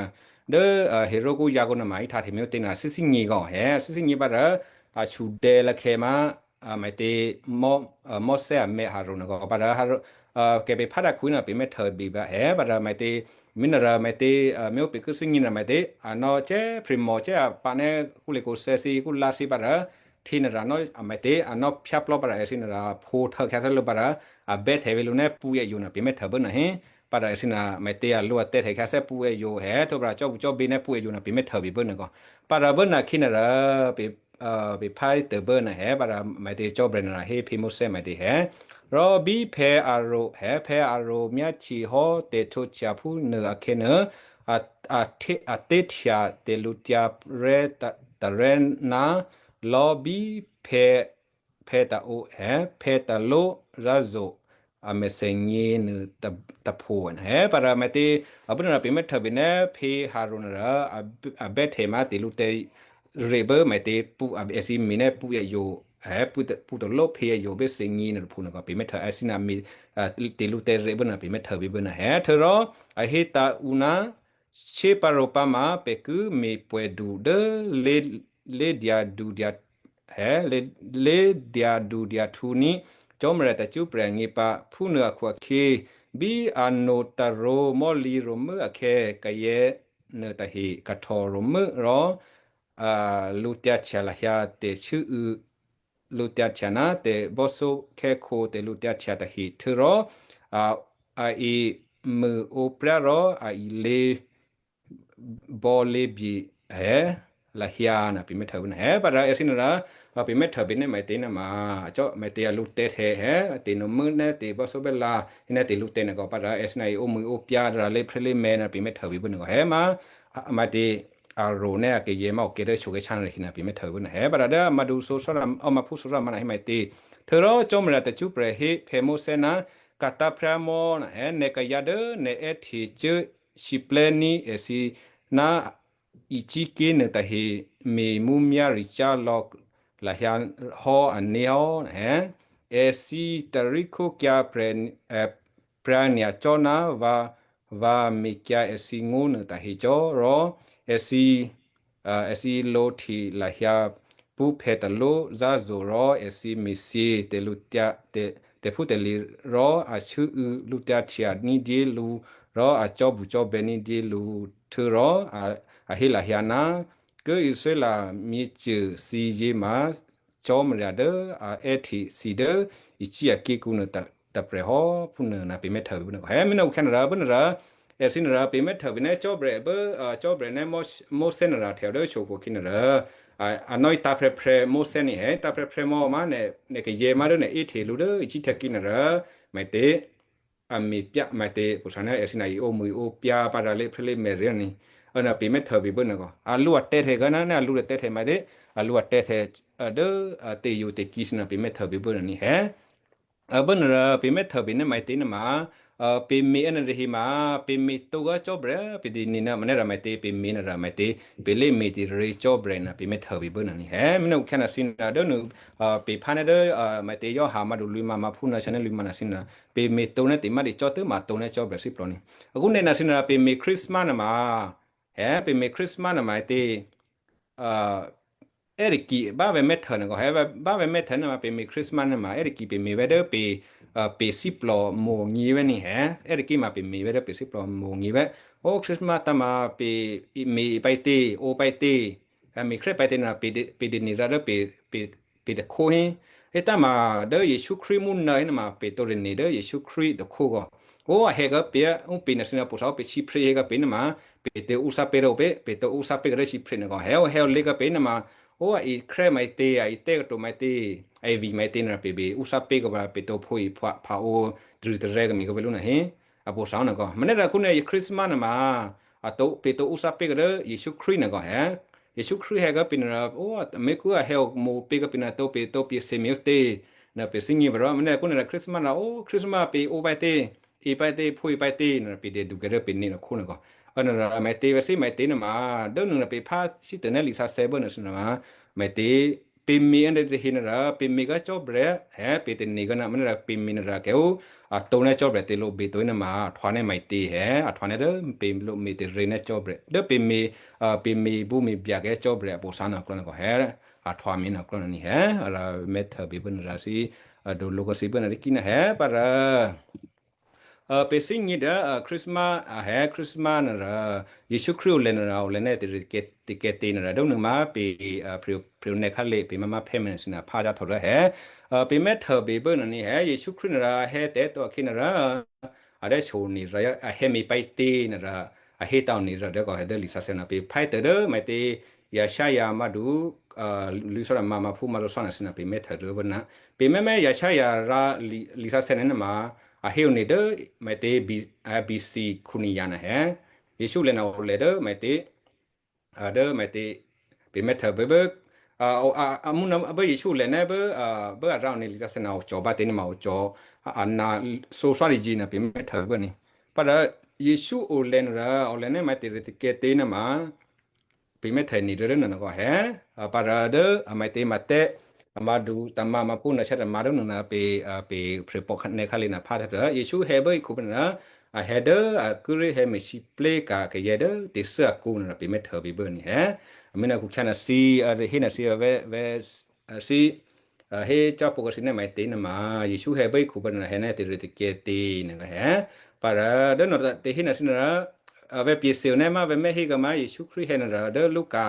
dố, a, Herod kǔ yǎ kǔ nèma íhtahte me̤ ǔtě nara thíthínyě kò, hè, a thíthínyě parǎ, a shudè̌ lakhè ma, a, mè̤tě mò, a, Mosè a mè̌ Harona nèkò, parǎ Haro-, a, kèpě phá dǎkhǔ nà pě mè́ htòbě ba hè, parǎ mè̤tě, mí nara mè̤tě, a, mí ó pě kû́ thínyě nara mè̤tě, a nò̌ cè́ prè̤mò cè́ a pa nè́ kúlěkǒ thè̌ thǐ, kúlǎ thǐ parǎ, hte nara nò̌, a mè̤tě, a nò̌ phyáplò́ parǎ èthǐ nara phǒ htô̌khyǎ thè́ lǔ parǎ, a bè́htè̌ vě lǔ nè́ pǔ èyǒ nà pě mè́ htòbě nà hé, parǎ èthǐ nara mè̤tě a lǔ a tè́htè̌khyǎ thè́ pǔ èyǒ hè, htǒ parǎ cò́bucò́bě nè́ pǔ èyǒ nà pě mè́ htòbě bố nèkò. Parǎ bố nà khǐ nara pě, a, pě phá tôbě nà hè, parǎ mè̤tě cò́bè̌ nara hé phǐ Mosè mè̤tě hè. Rò bí phè̌ Aro hè, phè̌ Aro myáhtyehò́ tè̤htwǒhtya phúnuô akhè̌nuô, a, a hté-, a téhtya tè̤lǔtyǎ rè́ ta-, tarè́ ná lò̌ bí phè̌, phè̌ taǒ hè, phè̌ taló rázo a mèthènyě nuô ta-, tapho hè, parǎ mè̤tě, a bố nara pě mè́ htòbě nè́ phǐ Harona nara, a, a bè́htè̌ ma tè̤lǔtè̤ rě bố mè̤tě pǔ, a, èthǐ me̤ nè́ pǔ èyǒ, hè, pǔ ta-, pǔ taló phǐ èyǒ bě thènyě nuô phúnuô kò pě mè́ htò, èthǐ nara me̤, a, tè̤lǔtè̤ rě bố nara pě mè́ htòbě bố nà hè. Htû̌rò a hé tǎ ǔ ná, shyéparǒpǎ ma pè̤ ki me̤ pwè̌du dố lé-, lé̤dyadudyahè, lé-, lé̤dyadudyahtu ní̤ Cò́marya tacṳ́prè̤ agně pǎ. Phúnuô akhu-akhyě, bí a notarǒ mò́lǐ ro̤mû́ akhè̌, kayè̌ nuôtahe kahtò ro̤mû́ rò, a, lǔtyǎhtya lahyǎ tè̤shuốû, lǔtyǎhtya ná tè̤bò́thyókhè́khǒ tè̤lǔtyǎhtya tahe, htuô̌rò a, a emṳ̂ǒpryá rò a ilě bò̌lěbye hè lahyǎ nà pě mè́ htòbě nà hè, parǎ èthǐ nara, a, pě mè́ htòbě nè́ mè̤tě nèma, a cò́ mè̤tě a lǔtè̤htè hè, tè̤nòmû́ nè́ tè̤bò́thyó bè́lǎ, nè́ tè̤lǔtè̤ nèkò, parǎ èthǐ nara omṳ̂ǒpyǎ rà léphrélémè̤ nà pě mè́ htòbě bố nèkò hè ma, a, mè̤tě, a ro nè́ a kayè̌ ma okè dố shokèsá nèhi nà pě mè́ htòbě bố nà hè, parǎ dố a mádu thǒsò́rà, a máphú thǒsò́rà ma nà hé mè̤tě. Htuô̌rò Cò́marya tacṳ́prè̤ hé phè̌ Mosè ná, ka̤tápryá mò̌ nà hè, nè̤ kayǎ dố nè̤ è́hte cuố sǐplè́ ní̤ èthǐ ná Egypt ké̤ nuôtahe me̤mǔmyá̤ricyá̤ lò̌ lahyǎ hò́ ané̤ hò́ nèh. Èthǐ taríkhókyǎ prè̤, eh, pryǎnyacò́ ná vǎ, vǎ mekyǎ èthǐ ngó̤ nuôtahe cò́, rò èthǐ, eh, èthǐ lǒhte lahyǎ pṳ́phè̌ talózǎ̤zo̤, rò èthǐ me̤thyě tè̤lǔtyǎ-, tè̤-, tè̤phútè̤lye̤, rò a shuốû lǔtyǎhtya ní̤dyé lǔ, rò a cò́bucò́bè̌ ní̤dyé lǔ, htuô̌rò a, a hé lahyǎ ná, Kố Israel myěcô, thǐ yěma Cò́marya dố a è́hte thǐ dố Egypt aké̤kǔ nuô ta-, tôprè̤ hò́, phúnuô nèh pě mè́ htòbě bố nèkò hè, mínèh ukhè̌ nèh rô bố nèh rô, èthǐ nèh rô pě mè́ htòbě nè́ Cò́marya bố, a, Cò́marya nè́ Mos-, Mosè nèh rô htè dố shokhu akhǐ nèh rô, a, a nò̌ ítǎ̤prè̤ prè̤ Mosè nèh hè, ítǎ̤prè̤ prè̤ mò̌ ma nèh, nèh kayè̌ ma dố nèh è́hte lǔ dố Egypt aké̤ nèh rô, mè̤tě, a me̤pyá mè̤tě, pwǒ̤sǎ nèh èthǐ nèh iǒ mû̌ iǒ pyá pǎ rà léphrélémè̤ ré̤ nèh, a nèh pě mè́ htòbě bố nèkò, a lǔ a tè̤htè kâ ná, nèh a lǔ a tè̤htè ma dé, a lǔ a tè̤htè, a, dố, a, tè̤yo̤ tè̤kǐ thǐ nèh pě mè́ htòbě bố nèh nèh hè. A bố nèh rô pě mè́ htòbě nèh mè̤tě nèh ma, a, pě me̤ ènèh rô hema, pě me̤ tǒ gá Cò́marya pě dǐ nèh nèh ma nèh rô mè̤tě, pě me̤ nèh rô mè̤tě, pě lé me̤tě rô Cò́marya nèh pě mè́ htòbě bố nèh nèh hè. Mínèh ukhè̌ nèh thǐ nèh dố nèh, a, pě phá nèh dố, a, mè̤tě Yawhà ma dulwǐ̤ ma, ma phú nèh sha nèh lwǐ̤ ma nèh thǐ nèh, pě me̤ tǒ nèh tě ma dě cò́ tốma tǒ nèh Cò́marya thíplò nèh. A kǔ nèh nèh thǐ nèh pě me̤ Christmas nèh ma, Hé pè̤ me̤ Christmas nuôma tě, è́riki bá vè̤ mè́htuô nè̤ kò, hé bá vè̤ mè́htuô nuôma pè̤ me̤ Christmas nuôma è́riki pè̤ me̤ vè̤ dố pè̤, pè̤ thíplòmo̤ nyě̤ vè̤ ní hé, è́riki ma pè̤ me̤ vè̤ dố pè̤ thíplòmo̤ nyě̤ vè̤. Ó Christmas tǎ ma pè̤ me̤ pǎ tě, ǒ pǎ tě, me̤ khrè́ pǎ tě nuô pè̤ dǐ, pè̤ dǐ nǐ rǎ dố pè̤, pè̤, pè̤ tôkhó hé. Hé tǎ ma dố Jesǔ Krístu mǔ nuô̌ hé nuôma pè̤ tǒ rè̤ nǐ dố Jesǔ Krístu tôkhó kò. Ó a hè̌ kǎ pè̤, ó pè̤ nuô thǐ nuô pwǒ̤sǎ ó pè̤ síphré̤ hé kǎ pè̤ nuôma, pè̤ tǒ úsá pé̤ rò pè̤, pè̤ tǒ úsá pé̤ kǎ dố síphré̤ nuô kò. Hé ó hè̌ ó lě kǎ pè̤ nuôma, ó a ikrè́ maǐtě, a itè́ kato̤ maǐtě, a ivǐ maǐtě nuô pè̤ bè úsá pé̤ kǎ pè̤ tǒ phǒ i pha, pha ó tarû̌ tarè́ kǎ mi kǎ pè̤ lǔ nuô hé. A pwǒ̤sǎ nuô kò. Manè́ rǎ khǔ nuô Christmas nuôma, a tǒ, pè̤ tǒ úsá pé̤ kǎ dố Jesǔ Krístu nuô kò hé. Jesǔ Krístu hè̌ kǎ pè̤ nuô rǎ, ó, a mé̤kṳ́ a hè̌ omo̤ pé̤ kǎ pè̤ nuô tǒ pè̤ tǒ pè̤ se me̤ ó tě. Nuô pè̤ thínyě̤ pǎ rò, manè́ khǔ nuô rǎ Christmas rǎ, ó, Christmas pè̤ ǒ pǎ tě, e pǎ tě, phǒ e pǎ tě, nuô pè̤ dè dukyǎ dố pè̤ nǐ nuô khǔ nuô kò. Ó nuô rǎ maǐtě vè̤ thí maǐtě nuôma, dố nuô nuô pè̤ phá sítoní̤ lisǎsè̌ bố nuô thǐ nuôma, maǐtě, pè̤ me̤ è́ dố tahe nuô rǎ, pè̤ me̤ kǎ cò́brè̤, hé pè̤ tane̤ kǎ nuô, manè́ rǎ pè̤ me̤ nuô rǎ kèǒ, a tǒ ná cò́brè̤ tě lǒ bè tǒ nuôma, a htwǎ ná maǐtě hé, a htwǎ ná dố pè̤ lǒ me̤ tè̤rě ná cò́brè̤, dố pè̤ me̤, pè̤ me̤ bǔ me̤ byǎ kèǒ cò́brè̤ a pwǒ̤sǎ nuô klò̌ nuô kò hé, a htwǎ me̤ nuô klò̌ nuô ní hé, a rǎ mè́htuô bè bố nuô rǎ thí, a dǒ lǒ kǎ thí bố nuô dố kí nuô hé, pá rǎ. Pè̤ thínyě̤ dố Christmas a hé Christmas nuô rǎ, Jesǔ Krístu olè̤̌ nuô rǎ, olè̤̌ ná tè̤, tè̤kè̤ tě nuô rǎ, dố nuôma pè̤, pè̤, pè̤ o nè̌ khǎlé̤, pè̤ má̤ má̤ phè́ me̤ nuô thǐ nuô phá jáhtò rǎ hé. Pè̤ mè́htuô bè bố nuô ní hé, Jesǔ Krístu nuô rǎ hè̌ tè̤ tǒ akhǐ nuô rǎ, a dố so nǐ rǎ, a hé me̤ pǎ tě nuô rǎ, a hé tǎ o nǐ rǎ dố kò hé dố lisǎsè̌ nuô pè̤ phè́ tǎ dố maǐtě, Yeshaia mádu, lwǐ̤shyámǎ máphú má̤zǒsá nuô thǐ nuô pè̤ mè́htuô rû̌ bố nuô. Pè̤ mè́mè́ Yeshaia rǎ li, lisǎsè̌ nuô nuôma, a hé o nǐ dố maǐtě, B C khǔ nǐ yǎ nuô hé. Jesǔ lè̤̌ nuô olè̤̌ dố maǐtě, dố maǐtě, pè̤ mè́htuô bố, bố, a, a, a, a mǔ nuô, bố Jesǔ lè̤̌ nuô bố, a, bố a rǎ o nǐ lisǎsè̌ nuô ocò̤ bá tě nuôma ocò̤, a, a nǎ sǒsá lǐ yě nuô pè̤ mè́htuô bố ní. Pá rǎ Jesǔ olè̤̌ nuô rǎ, olè̤̌ nuô maǐtě rû̌ tè̤kè̤ tě nuôma, pè̤ mè́htuô nǐ rû̌ rû̌ nuô nuô kò hé. Pá rǎ dố a maǐtě Mathè, a mádu tamǎ máphú nuô shyá tamǎ dố nuô nuô pè̤, a, pè̤ pruôpò̤ nè̌ khǎlé̤ nuô phá tǎ rû̌. Jesǔ hè̌ bố ikhǔ bố nuô, a hè̌ dố a kíré̤ hè̌ me̤lwóhteka̤ kayǎ dố tè̤thû́ akǔ nuô pè̤ mè́htuô bè bố ní hé. A mǐ nuô khǔ khyá nuô thǐ, a, hé nuô thǐ, a, vè̤, vè̤, a, thǐ, a, hé cò́ pwǒ̤ kǎ thǐ nuô maǐtě nuôma, Jesǔ hè̌ bố ikhǔ bố nuô hè̌ nuô tè̤rû̌ tè̤kè̤ tě nuô kò hé. Pá rǎ dố nuô tǎ tè̤ hé nuô thǐ nuô rǎ, a, vè̤ pyě̤sè o nè̌ má vè̤ mè́ hé kǎ má Jesǔ Krístu hè̌ nuô rǎ dố Luka,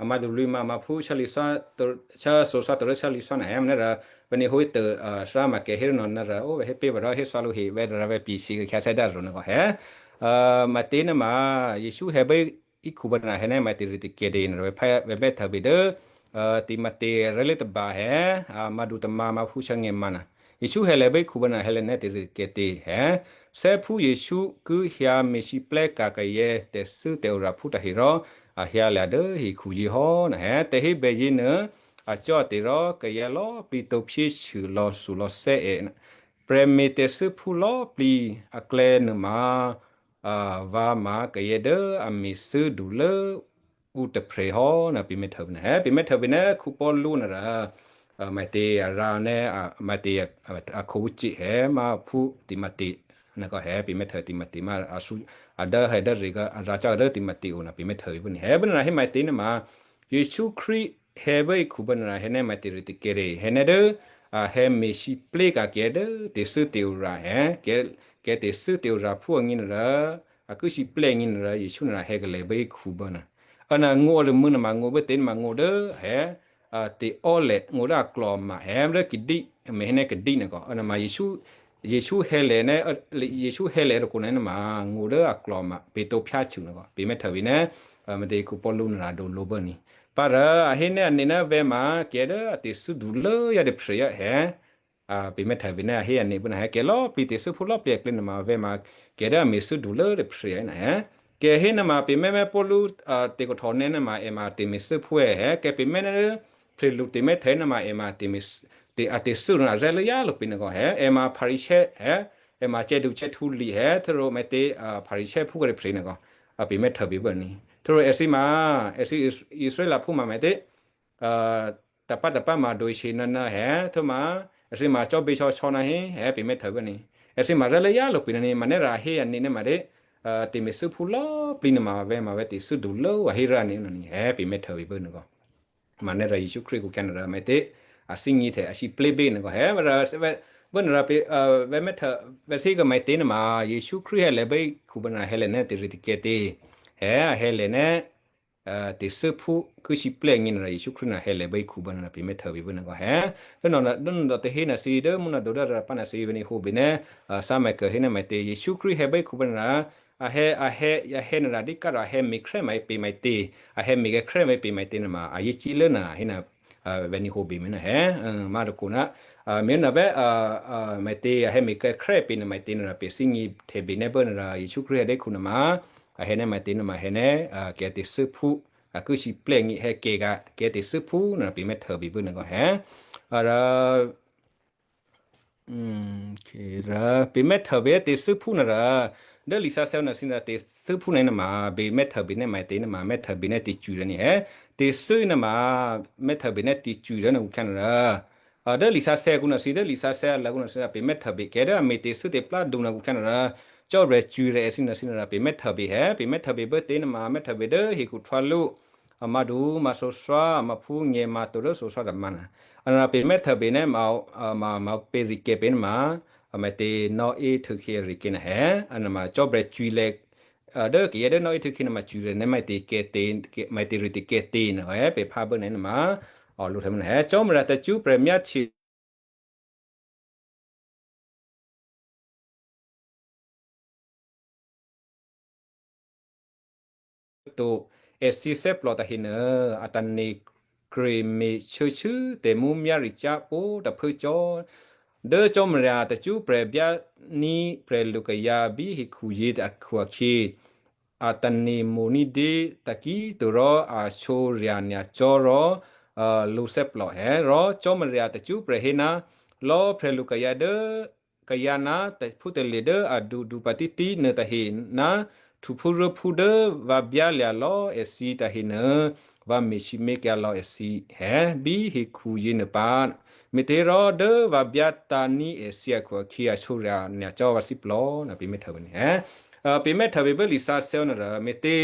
a mádu lwǐ̤shyámǎ máphú shyá lǐ sá, shyáso sá tǒ rû̌ shyá lǐ sá nuô hé, manè́ rǎ, vè̤ ní hǒ tǎ, a, shyámǎ kè̌ hé rû̌ nuô nuô rǎ, ó, vè̤ hé pě pá rǎ hé sá lǔ hé, vè̤ rǎ vè̤ pyě̤sè khyá sè̌ dá rû̌ nuô kò hé. A, maǐtě nuôma, Jesǔ hè̌ bố ikhǔ bố nuô hè̌ nuô maǐtě rû̌ tè̤kè̤ tě nuô vè̤ phè̌, vè̤ mè́htuô bè dố, a, Timothy rè̤́ lě tôba hé, a, mádu tamǎ máphú shyá ngè̌ mǎ nuô. Jesǔ hè̌ lè̤̌ bố ikhǔ bố nuô hè̌ lè̤̌ nuô tè̤rû̌ tè̤kè̤ tě hé. Thè́phú Jesǔ ki hyǎ me̤lwóhteka̤ kayǎ tè̤thû́ tè̤oraphú tahe rò, a hyǎ lya̤ dố hekhuyě hò́ nuô hé. Tè̤hébè yěnuô, acò́ate̤ rò kayǎ lò̌꤮ plǐ tǒ phyéshû lò̌thulò̌thè́ è. Prè̤me̤tè̤thû́phú lò̌꤮ plǐ aklè̌ nuôma, a, vǎ ma kayǎ dố a me̤thû́ dulố ǔ tôprè̤ hò́ nuô pè̤ mè́htuô bè nuô hé. Pè̤ mè́htuô bè nuô khǔ Paulu nuô rǎ, a, maǐtě a rǎ nuô, a, maǐtě a, a, a khǒ cè hé máphú Timothy nuô kò hé pè̤ mè́htuô Timothy má a thǔ, a dố hè̌ dố rè̤ kǎ a rǎ cò́ dố Timothy o nuô pè̤ mè́htuô bè bố ní hé bố nuô rǎ hé maǐtě nuôma, Jesǔ Krístu hè̌ bố ikhǔ bố nuô rǎ hè̌ nuô maǐtě rû̌ tè̤kè̤ tě hè̌ nuô dố, a, hè̌ me̤lwóhteka̤ kayǎ dố tè̤thû́ tè̤ora hé, kayǎ, kayǎ tè̤thû́ tè̤oraphú agně nuô rǎ, a ki lwóhteka̤ agně nuô rǎ Jesǔ nuô rǎ hè̌ kalè̤̌ bố ikhǔ bố nuô. A nuô ngó̤ a rû̌ mû̌ nuôma ngó̤ bố tě nuôma ngó̤ dố hé, a, tè̤ò́lè̤ ngó̤ dố aklò̤ma hé dố kadí, a me̤ hé nuô kadí nuô kò, a nuôma Jesǔ, Jesǔ hè̌ lè̤̌ nuô, a, Jesǔ hè̌ lè̤̌ rokhu nuô nuôma ngó̤ dố aklò̤ma pè̤ tǒ phyáshû nuô kò pè̤ mè́htuô bè nuô, a, maǐtě khǔ Paulu nuô rǎ dǒ lǒ bố ní. Pá rǎ a hé nuô aně nuô vǎ ma kayǎ dố a tè̤thû́ dulố yá tôprè̤ yá hé. A, pè̤ mè́htuô bè nuô a hé aně bố nuô hé kayǎ lò̌꤮ plǐ tè̤thû́phú lò̌꤮ plǐ aklè̌ nuôma vǎ ma kayǎ dố a me̤thû́ dulố tôprè̤ yá nuô hé. Kayǎ hé nuôma pè̤ mè́mè́ Paulu, a, tè̤kahtò nuô nuôma è ma tè̤me̤thû́phú è hé. Kayǎ pè̤ mè́ nuô dố, prè̤lu tè̤mè́htuô nuôma è ma tè̤me̤, tè̤, a tè̤thû́ nuô a rè́ lố yá lǒ pè̤ nuô kò hé. È ma Pharisě hé, è ma cè̌du cè̌htǔ li hé, htuô̌rò maǐtě, a, Pharisěphú kayǎ tôprè̤ nuô kò, a, pè̤ mè́htuô bè bố ní. Htuô̌rò èthǐ ma, èthǐ Is-, Israelphú ma maǐtě, a, tapá tapá ma do isě nuô̌ nuô̌ hé, htuô̌ ma, èthǐ ma cò́bě chò̌ chò̌ nuô̌ hé, hé pè̤ mè́htuô bố ní. Èthǐ ma rè́ lố yá lǒ pè̤ nuô ní, manè́ rǎ hé aně nuôma dě, te̤me̤thû́phú lò̌꤮ plǐ nuôma vè̤ ma vè̤ te̤thû́ dulố a hé rǎ ni nòni hé pè mè̤htô vǐ bố nuô kò. Ma nè̤ rò Jesǔ Krístu khukhyǎ nuôrò me̤tě, a thínyě̤htè a sǐplé bí nuô kò hé, vè̤, vè̤, bố nuôrò pè, vè̤ mè̤htô, vè̤ thí kò me̤tě nuôma, Jesǔ Krístu hélè̤ bí khubố nuô hélè̤ nè̤ tè̤ritè̤kyǎ tě, hé, a hélè̤ nè̤, te̤thû́phú ki sǐplé nyěnuô rò Jesǔ Krístu nuô hélè̤ bí khubố nuô pè mè̤htô vǐ bố nuô kò hé. Dố nò̌, dố nò̌ tè̤hé nuô thǐ, dố mǔ nuô dǒ dố rǎ pá nuô thǐ vè̤ ni hó bě nè̤, Samuel hé nuô me̤tě, Jesǔ Krístu hé bí khubố nuô rò, a hé, a hé, a hé nuô rò dí kárò a hé me̤ khrè́ ma pè me̤tě, a hé me̤ kèkhryé ma pè me̤tě nuôma, a yě cí lố nuô hé nuô, vè̤ ni hó bě mi nuô hé, má̤ tôkho nuô, me̤ nuô bè, me̤tě, a hé me̤ kèkhryé pè nuô me̤tě nuô rò pè thínyě̤htè bě nè̤ bố nuô rò Jesǔ Krístu hé dố khǔ nuôma, a hé nè̤ me̤tě nuôma hé nè̤, kè̤ te̤thû́phú, a ki sǐplé nyě hé kègǎ, kè̤ te̤thû́phú nuô pè mè̤htô vǐ bố nuô kò hé. Rò, rò, pè mè̤htô vǐ te̤thû́phú nuô rò, dố lisǎsè̌ nuô thǐ nuô te̤thû́phú nuô nuôma, pè mè̤htô vǐ nè̤ me̤tě nuôma, mè̤htô vǐ nè̤ te̤cwǐ rò ni hé, te̤thû́ nuôma, mè̤htô vǐ nè̤ te̤cwǐ rò nuô khukhyǎ nuô rò, dố lisǎsè̌ kǔ nuô thǐ, dố lisǎsè̌ alǎ̤ kǔ nuô thǐ rò pè mè̤htô vǐ kè̤ dố a me̤ te̤thû́ te̤plá du nuô khukhyǎ nuô rò, Cò́marya cwǐ rè̤ èthǐ nuô thǐ nuô rò pè mè̤htô vǐ hé, pè mè̤htô vǐ bố tě nuôma, mè̤htô vǐ dố hekhu htwǎlú, a mǎdu, ma sǒswá, a ma phú nyě ma to dố sǒswá tômǎ nuô. A nuô pè mè̤htô vǐ nè̤ ma, ma, ma pè rikè̤ pè nuôma, a me̤tě nò̌-ě htuô̌khǐ rikè̤ nuô hé, a nuôma Cò́marya cwǐ lè̤, dố kèyě dố nò̌-ě htuô̌khǐ nuôma cwǐ rè̤ nè̤ me̤tě kè̤tě, me̤tě rû̌ tě kè̤tě nuô hé, pè phá bố nè̤ nuôma, a lǔhtè̌ nuô hé, Cò́marya tacṳ́prè̤ myáhtye to, èthǐ thè́plò tahenuô, a tane̤ kreme̤ shuô̌shuô̌ tè̤mǔmyá̤ricyá̤ pwǒ̤꤮ tôphuố cò́. Dố Cò́marya tacṳ́prè̤ byání̤ prè̤lukayǎ bí hekhuyě akhu-akhyě, a tane̤mo̤ ní̤dyé takíto rò a shǒrya̤ nyacò́ rò, a, lǔ thè́plò hé. Rò Cò́marya tacṳ́prè̤ hé ná lò̌꤮ prè̤lukayǎ dố kayǎ ná taphútalye̤ dố a dudu patítí nuôtahe ná htuphúruố̤phú dố vǎ byálya̤ lò̌꤮ èthǐ tahenuô, vǎ me̤sǐmé̤kyǎ lò̌꤮ èthǐ hé bí hekhuyě nuô pǎ. Me̤těhérò dố vǎ byátǎ̤ní̤ èthǐ akhu-akhyě a shǒrya̤ nyacò́ vǎ thíplò, nuô pè mè̤htô vǐ nuô hé. A, pè mè̤htô vǐ bố lisǎsè̌ nuô rò me̤tě,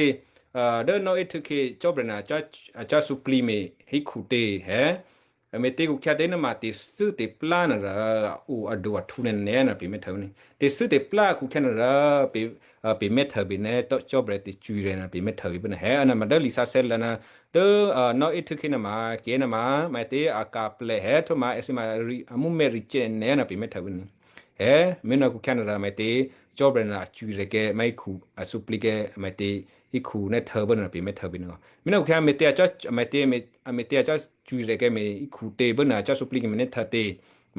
a, dố nò̌-ě htuô̌khǐ Cò́marya nuô a cò́, a cò́ suplǐ me̤ hekhu tě hé. A me̤tě khukhyǎ tě nuôma te̤thû́ te̤plá nuô rò, a o adu ahtǔ nènè̤ nuô pè mè̤htô vǐ nuô. Te̤thû́ te̤plá khukhyǎ nuô rò, pè, a, pè mè̤htô vǐ nè̤ Cò́marya tè̤cwǐ rè̤ nuô pè mè̤htô vǐ bố nuô hé. A nuôma dố lisǎsè̌ lǎ nuô, dố, a, nò̌-ě htuô̌khǐ nuôma, kè̤ nuôma, me̤tě a ka̤plè̤ hé htwǒ ma èthǐ ma rû̌, a mǔmè̤ rû̌ cè nènè̤ nuô pè mè̤htô vǐ nuô. Hé, me̤ nuô khukhyǎ nuô rò me̤tě, Cò́marya nuô a cwǐ rè̤ kè̤ me̤hekhu, a suplǐ kè̤ me̤tě, hekhu nènè̤ bố nuô pè mè̤htô vǐ nuô. Me̤ nuô khukhyǎ me̤tě a cò́, me̤tě, me̤, a me̤tě a cò́ cwǐ rè̤ kè̤ me̤ hekhu tě bố nuô a cò́ suplǐ kè̤ me̤ nènè̤ tě.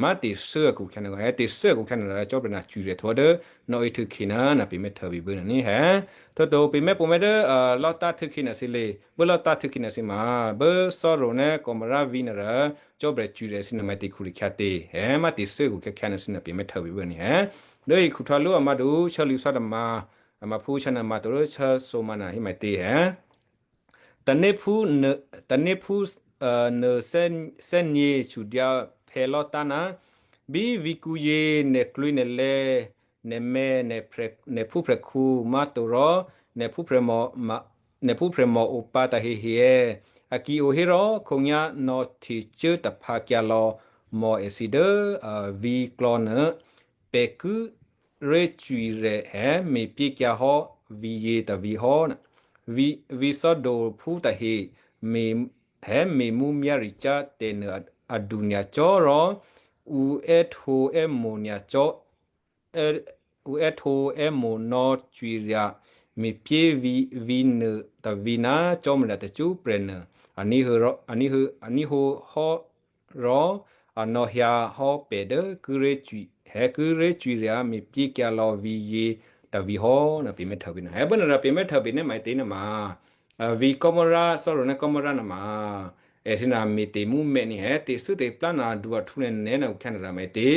Má̤ te̤thû́ khukhyǎ nuô hé, te̤thû́ khukhyǎ nuô rò Cò́marya nuô a cwǐ rè̤ htwǒ dố nò̌-ě htuô̌khǐ nuô, nuô pè mè̤htô vǐ bố nuô ní hé. Htwǒ to pè mè̤ pwǒ mè̤ dố, a, Lota htuô̌khǐ nuô thǐ le, bố Lota htuô̌khǐ nuô thǐ ma, bố Sodom nè̤ Gomorra vǐ̤ nuô rò, Cò́marya cwǐ rè̤ thǐ nuô me̤tě khukhyǎ tě, hé, má̤ te̤thû́ khukhyǎ khukhyǎ nuô thǐ nuô pè mè̤htô vǐ bố nuô ní hé. Dố hekhu htwǎlú a mǎdu, shuốlû̌ sò́ tômǎ, a ma phú shánuô ma to dố sháthǒ ma nuô hé me̤tě hé. Tanéphú nuô, tanéphú, a, nuô thè́, thè́nyě̤ sudyǎ phè̌ Lota ná, bí vǐ̤kǔyě nè̤klwǐ nè̤lè̌, nè̤mè̤, nè̤ phú prè̤khǔ, má̤to rò nè̤ phú prè̤mò, ma, nè̤ phú prè̤mò opǎ tahehe è̌, a ki o hérò khǒnyá̤ nò̌htecuố taphǎkyǎ lò̌ mò̌ èthǐ dố, a, vǐ̤klò̌ nuô, pè̤ kíré̤ cwǐrè̤ hé me̤pyékyǎ hò́ vǐ̤yě tôvǐ̤ hò́. Vǐ̤, vǐ̤ Sodomphú tahe me̤, hé me̤mǔmyá̤ricyá̤ tè̤nuô a, adu nyacò́ rò ǔ è́htǒ è́mo̤ nyacò́, è́, ǔ è́htǒ è́mo̤ nò̌cwirya̤ me̤pyé vǐ̤, vǐ̤nuô tôvǐ̤ ná Cò́marya tacṳ́prè̤ nuô, a ní̤huô̌ rò, a ní̤huô̌, a ní̤huô̌ hò́ rò a nò̌hyǎ hò́ pè̤ dố kíré̤ cwi, hé kíré̤ cwirya̤ me̤pyékyǎ lò̌ vǐ̤yě tôvǐ̤ hò́, nuô pè mè̤htô vǐ nuô. Hé bố nuô rò pè mè̤htô vǐ nè̤ me̤tě nuô ma, a, vǐ̤ Gomorra, Sodom nè̤ Gomorra nuô ma, èthǐ nuô me̤tě mǔmè̤ ní hé, te̤thû́ te̤plá nuô adu ahtǔ nènè̤ nuô khukhyǎ nuô rò me̤tě,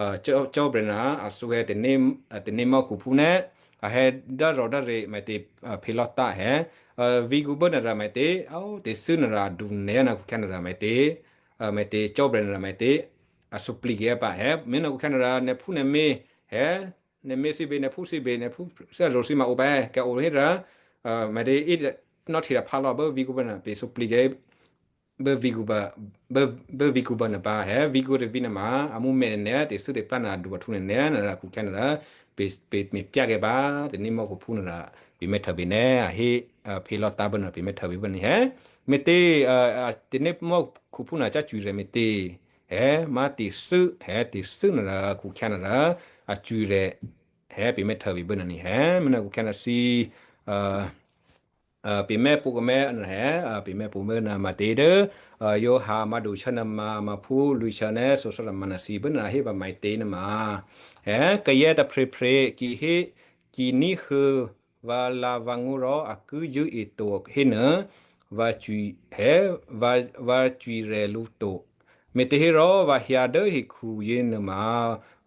a, Cò́, Cò́marya nuô a thǔ hé tané, a, tanémò́khuphú nè̤, a hé dárò̤ dáre me̤tě, a, phè̌ Lota hé, a, vǐ̤kǔ bố nuô rò me̤tě, ó, te̤thû́ nuô rò adu nènè̤ nuô khukhyǎ nuô rò me̤tě, a, me̤tě Cò́marya nuô rò me̤tě, a suplǐ kè̤ pǎ hé, me̤ nuô khukhyǎ nuô rò nè̤ phú nè̤ mě, hé, nè̤mě sǐbě, nè̤phú sǐbě, nè̤phú sǐ azo̤ sǐ ma o pè̌, kèǒ hétǎ, mè̤tě í nò́hte phá lò̌ bố vǐ̤kǔ bố pè̤ suplye̤ bố vǐ̤kǔ bố, bố vǐ̤kǔ bố nè̤ pǎ, hé vǐ̤kǔ tôvǐ̤ nè̤ ma, a mǔmè nè̤, tè̤thû́ tè̤plá nè̤, adu ahtǔ nè̤, nè̤, nè̤ akhu khyá nè̤, pè̤, pè̤ me̤pyá kè̌ pǎ, tanémò́khuphú nè̤, pè̤ mè̤htô bě nè̤, a hé, a phé lò̤́tǎ̤ bố nè̤, pè̤ mè̤htô bě bố nè̤, hé, me̤tě, a, tanémò́khuphú nè̤ cá cwirè me̤tě, hé, má tè̤thû́, hé, tẹ̀thû́ nè̤, akhu khyá nè̤, a cwirè, hé, pè̤ mè̤htô bě bố nè̤, hé, mènè̤ akhu khyá nè̤ thǐ, a, a, pè̤ mè̤pṳ̌ kè̌ mènè̤, a, pè̤ mè̤pṳ̌ mènè̤ me̤tě dố, a, Yawha Mark dushyánè̌ ma, Markphú lwǐ̤shyánè̌ sǒsò́ ma nè̤ thǐ bố nè̤ hé vǎ me̤tě nè̤ ma. Hé, kayǎ tôprè̤prè̤ ki hé, ki ní̤huô̌ vǎ lǎ̤ vǎ ngó̤ rò a ki zṳ̂́e to hénuô, vǎ cwi, hé, vǎ, vǎ cwirè lǔ to. Me̤těhérò vǎ hyǎ dố hekhu yěnuôma